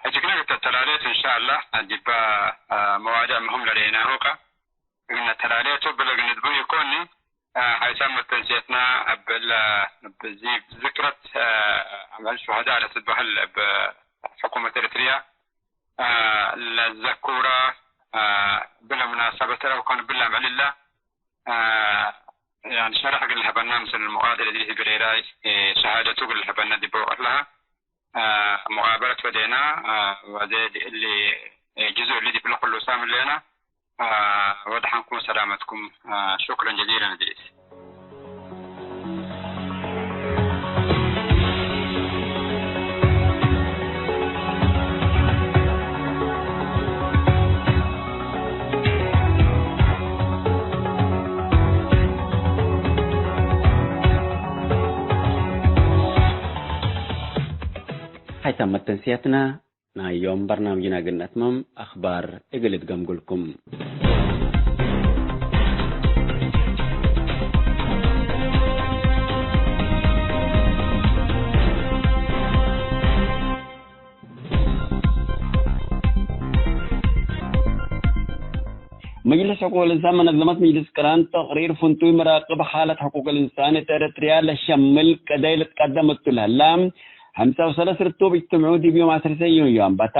እጅግነ ተተላሌት እንሻአላህ፣ ዲባ፣ አ፣ መዋድዕ ምህም ለሌናሁ ቃ እግነ ተላሌቱ ብለ ግንድቡ ኢኮኒ፣ አ፣ ሐይሳም መተንሴትና እብላ፣ እብ ዚ-፣ ዝክረት፣ አ፣ አምዕል ሹሀዳ ለትበህል እብ ሕኩመት ኤረትርያ፣ አ፣ ለዘኩራ፣ አ፣ ብለ ሙናሰበት ለአው ከን ብለ አምዕል እላ፣ አ፣ ያኒ ሸረሕ እግል ለሀበና ምስል ሙቃተል እሊ ህግሬራይ፣ እ፣ ሸሃደቱ እግል ለሀበና ዲበ ወቀት ለሀ፣ አ፣ ሙቃበለት ወዴና፣ አ፣ ወዜ እሊ፣ እ፣ ጅዙእ እሊ ዲብለ ኩሉ ሳም እሌና፣ አ፣ ወደሐንኩም ወሰላመትኩም። አ፣ ሹክረን ጀዚለን እድሪስ። ሀይታም መተንስያትና ናይ ዮም በርናምጅና እግል ነትመም፣ አኽባር እግል እትገምጉልኩም። መጅልስ ሕቁቅ ልእንሳን መነዘመት መጅልስ ቅራን ተቅሪር ፍንቱይ መራቅብ ሓለት ሕቁቅ ልእንሳን እት ኤረትርያ ለሸምል ቀደይ ልትቀደም እቱ ለህላ፣ ሐምሳ ወሰለስ ርቱብ እጅትምዑ ዲብ ዮም ዐስር ሰዩን ዮም በታ።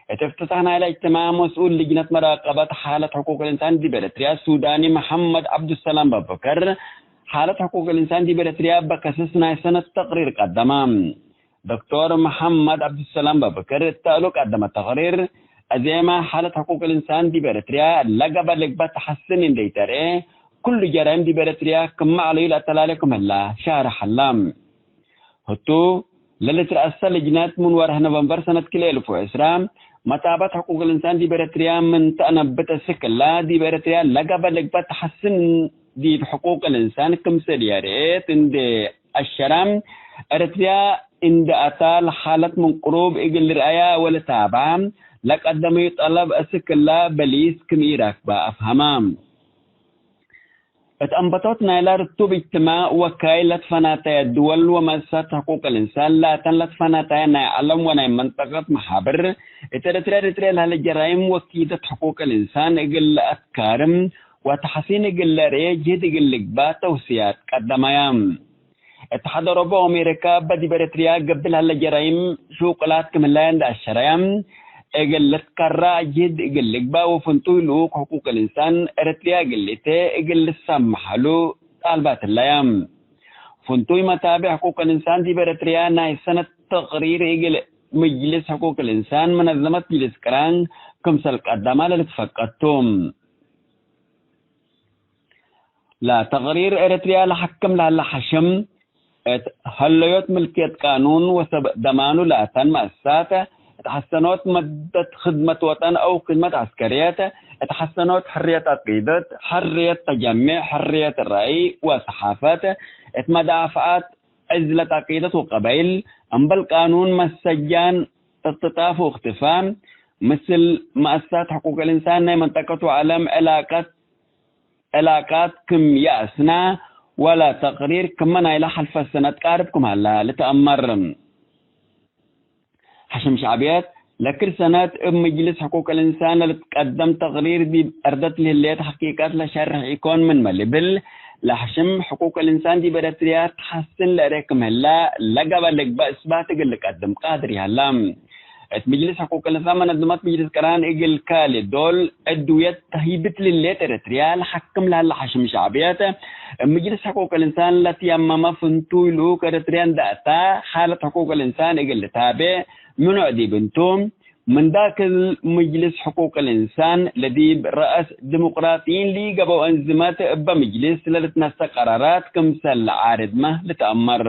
እት እፍትታሕ ናይለ እጅትማዕ መስኡል ልጅነት መራቀበት ሓለት ሕቁቅ ልእንሳን ዲብ ኤረትርያ ሱዳኒ መሐመድ ዐብዱሰላም አቡበከር፣ ሓለት ሕቁቅ ልእንሳን ዲብ ኤረትርያ በከስስ ናይ ሰነት ተቅሪር ቀደማ። ዶክቶር መሐመድ ዐብዱሰላም በብክር እተ እሉ ቀደመ ተቅሪር፣ አዜመ ሓለት ሕቁቅ ልእንሳን ዲብ ኤረትርያ ለገበ ልግበእ ተሐስን እንዴ ኢተርኤ፣ ኩሉ ጀራይም ዲብ ኤረትርያ ክም ዐለዩ ለአተላሌ ክም ህላ ሻርሕ ሀላ። ህቱ፣ ለልትረአሰ ልጅነት ምን ወርሕ ኖቨምበር ሰነት ክልኤ እልፍ ወዕስራ፣ መታበት ሕቁቅ ልእንሳን ዲብ ኤረትርያ ምን ተአነብት እስክላ፣ ዲብ ኤረትርያ ለገብአ ልግበእ ተሐስን ዲብ ሕቁቅ ልእንሳን ክምሰል የርኤት እንዴ አሸረ፣ ኤረትርያ እንዴ አታ ለሓለት ምን ቅሩብ እግል ልርአያ ወልታብዓ ለቀደመዩ ጠለብ እስክላ በሊስ ክም ኢረክበ አፍሀመ። እት አንበቶት ናይላ ርቱብ እጅትማዕ ወካይል ለትፈናተየ ድወል ወመአሰሳት ሕቁቅ ልእንሳን ላተን ለትፈናተየ ናይ ዐለም ወናይ መንጠቀት መሓብር፣ እት ኤረትርያ፣ ኤረትርያ ለህለ ጀራይም ወኪደት ሕቁቅ ልእንሳን እግል ለአትካርም ወተሐሲን እግል ለርኤ ጅህድ እግል ልግባእ ተውስያት ቀደመያ። እትሓድ አውሮፓ ወአሜሪካ እበ ዲብ ኤረትርያ ገብእ ለሀለ ጀራይም ሹቅላት ክም ህላየ እንዴ አሸረየ፣ እግል ልትከራዕ ጅህድ እግል ልግባእ ወፍንቱይ ልኡክ ሕቁቅ ልእንሳን ኤረትርያ እግል ልእቴ እግል ልሰመሐሉ ጣልባት ህለየ። ፍንቱይ መታብዕ ሕቁቅ ልእንሳን ዲብ ኤረትርያ ናይ ሰነት ተቅሪር እግል ምጅልስ ሕቁቅ ልእንሳን መነዘመት ምጅልስ ቅራን ክምሰል ቀደማ ለልትፈቀድ ቱ። ለተቅሪር ኤረትርያ ለሐክም ለሀለ ሐሽም፣ እት ሀለዮት ምልክየት ቃኑን ወሰብ ደማኑ ላተን መአሰሳት፣ እት ሐሰኖት መደት ክድመት ወጠን አው ክድመት ዐስከርየት፣ እት ሐሰኖት ሕርየት አቂደት፣ ሕርየት ተጀሜዕ፣ ሕርየት ረአይ ወሰሓፈት፣ እት መዳፍዐት ዕዝለት አቂደት ወቀበይል፣ እምበል ቃኑን መሰጃን፣ እቅትጣፍ ወእክትፋ፣ ምስል መአሰሳት ሕቁቅ ልእንሳን ናይ መንጠቀት ወዐለም ዕላቀት ዕላቃት ክም ይአስና፣ ወለ ተቅሪር ክመ ናይለ ሐልፈ ሰነት ቃርብ ክም ሀላ ልትአመር። ሐሽም ሸዕብየት፣ ለክል ሰነት እብ ምጅልስ ሕቁቅ ልእንሳን ለልትቀደም ተቅሪር ዲብ አርደት ለህሌት ሐቂቀት ለሸርሕ ኢኮን ምንመ ልብል፣ ለሐሽም ሕቁቅ ልእንሳን ዲብ ኤረትርያ ተሐስን ለእሬ ክም ህላ ለገበ ልግበእ እስባት እግል ልቀድም ቃድር ይሀላ። እት ምጅልስ ሕቁቅ ልእንሳን መነዝመት ምጅልስ ቅራን እግል ካልእ ዶል ዕድውየት ተህይብት ልሌት ኤረትርያ ለሐክም ለሀለ ሐሽም ሸዕብየት፣ እብ ምጅልስ ሕቁቅ ልእንሳን ለትየመመ ፍንቱይ ልኡክ ኤረትርያ እንዴ አታ፣ ሓለት ሕቁቅ ልእንሳን እግል ልታቤ ምኑዕ ዲብ እንቱ፣ ምን ዳክል ምጅልስ ሕቁቅ ልእንሳን ለዲብ ረአስ ዲሞቅራጥይን ለኢገብአው አንዝመት እበ ምጅልስ ለልትነሰእ ቀራራት ክምሰል ለዓርድመ ልትአመር።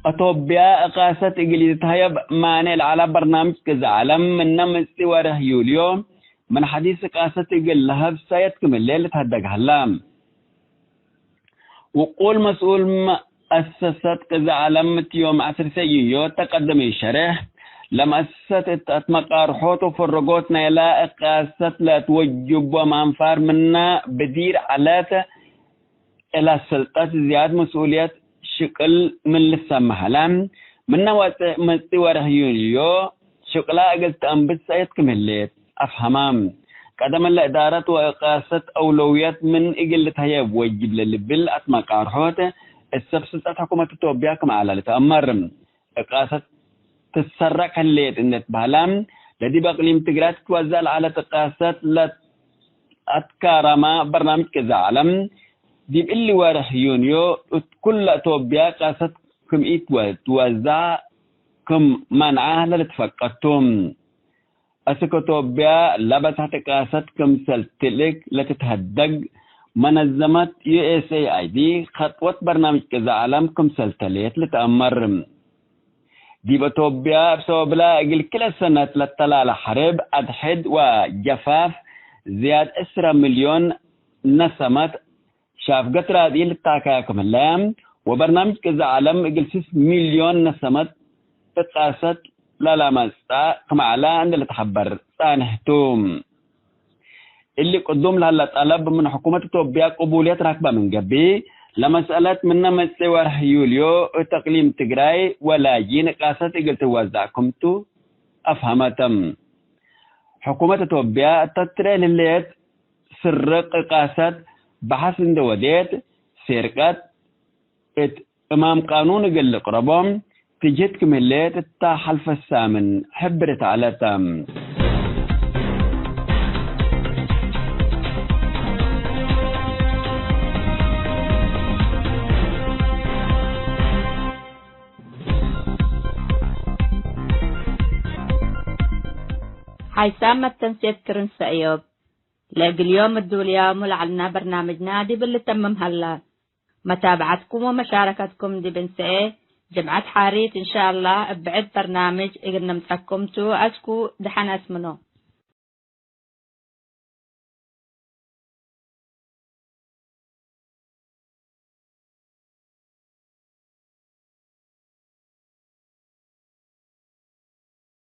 አቶብያ እቃሰት እግል ኢትትሀየብ ማኔዕ ለዐለ በርናምጅ ቅዘ ዐለም፣ ምነ ምጽኢ ወርሕ ዩልዮ ምን ሐዲስ እቃሰት እግል ለሀብ ሰእየት ክም ህሌ ልትሀደግ ሀላ። ውቁል መስኡል መአሰሰት ቅዘ ዐለም እት ዮም ዐሰርተ ዩንዮ ተቀደመዩ ሸሬሕ፣ ለመአሰሰት እት አትመቃርሖት ወፈረጎት ናይላ እቃሰት ለአትወጅቦ ማንፋር ምነ ብዲር ዐለት፣ እለ ስልጠት ዝያድ መስኡልየት ሽቅል ምን ልሰመ ሀላ፣ ምነ ወጽእ መጽኢ ወርሕ ዩልዮ ሽቅላ እግል ተአንብት ሰእየት ክም ህሌት አፍሀማ። ቀደም እለ እዳረት ወእቃሰት አውለውየት ምን እግል ልትሀየብ ወጅብ ለልብል አትመቃርሖት፣ እት ሰብ ስልጠት ሕኩመት ኢትዮጵያ ክም ዐለ ልትአመር። እቃሰት ትሰረቅ ህሌት እንዴ ትበህላ፣ ለዲብ አቅሊም ትግራይ ትትወዘዕ ለዐለት እቃሰት ለአትካረመ በርናምጅ ቅዘ ዐለም፣ ዲብ እሊ ወርሕ ዩንዮ እት ኩለ ኢትዮጵያ እቃሰት ክም ኢትወ-፣ ትወዘዕ ክም መንዐ ለልትፈቀድ ቱ። አስክ ኢትዮጵያ ለበጽሐት እቃሰት ክምሰል ትልእክ ለትትሀደግ መነዘመት ዩ ኤስ ኤ አይ ዲ፣ ከጥወት በርናምጅ ቅዘ ዐለም ክምሰል ተሌት ልትአመር። ዲብ ኢትዮጵያ፣ እብ ሰበብላ እግል ክለ ሰነት ለተላለ ሐርብ፣ አድሕድ ወጀፋፍ፣ ዝያድ ዕስረ ሚልዮን ነሰመት ሻፍገት ራድኢን ልታከያ ክም ህለ፣ ወበርናምጅ ቅዘ ዐለም እግል ስስ ሚልዮን ነሰመት እቃሰት ለላመጽአ ክም ዐለ እንዴ ልትሐበር ጻንሕ ቱ። እሊ ቅዱም ለሀለ ጠለብ ምን ሕኩመት ኢትዮጵያ ቅቡልየት ራክበ ምን ገብእ፣ ለመስአለት ምነ መጽእ ወርሕ ዩልዮ እት አቅሊም ትግራይ ወላጂን እቃሰት እግል ትወዘዕ ክምቱ አፍሀመተ። ሕኩመት ኢትዮጵያ እተ ትርኤ ለህሌት ስርቅ እቃሰት በሐስ እንዴ ወዴት፣ ሴርቀት እት እማም ቃኑን እግል ልቅረቦም ትጅህድ ክም ህሌት እታ ሐልፈ ሳምን ሕብርት ዐለተ። ሓይሳም መተንሴት ክርን ሰእዮብ። ለእግል ዮም እዱልያሙ ለዐልና በርናምጅና ዲብ ልተምም ሀላ። መታብዐትኩም ወመሻረከትኩም ዲብ እንሰኤ ጅምዐት ሓሪት እንሻአላህ እብ ብዕድ በርናምጅ እግል ንምጸኩም ቱ። አስኩ ደሐን አስምኖ።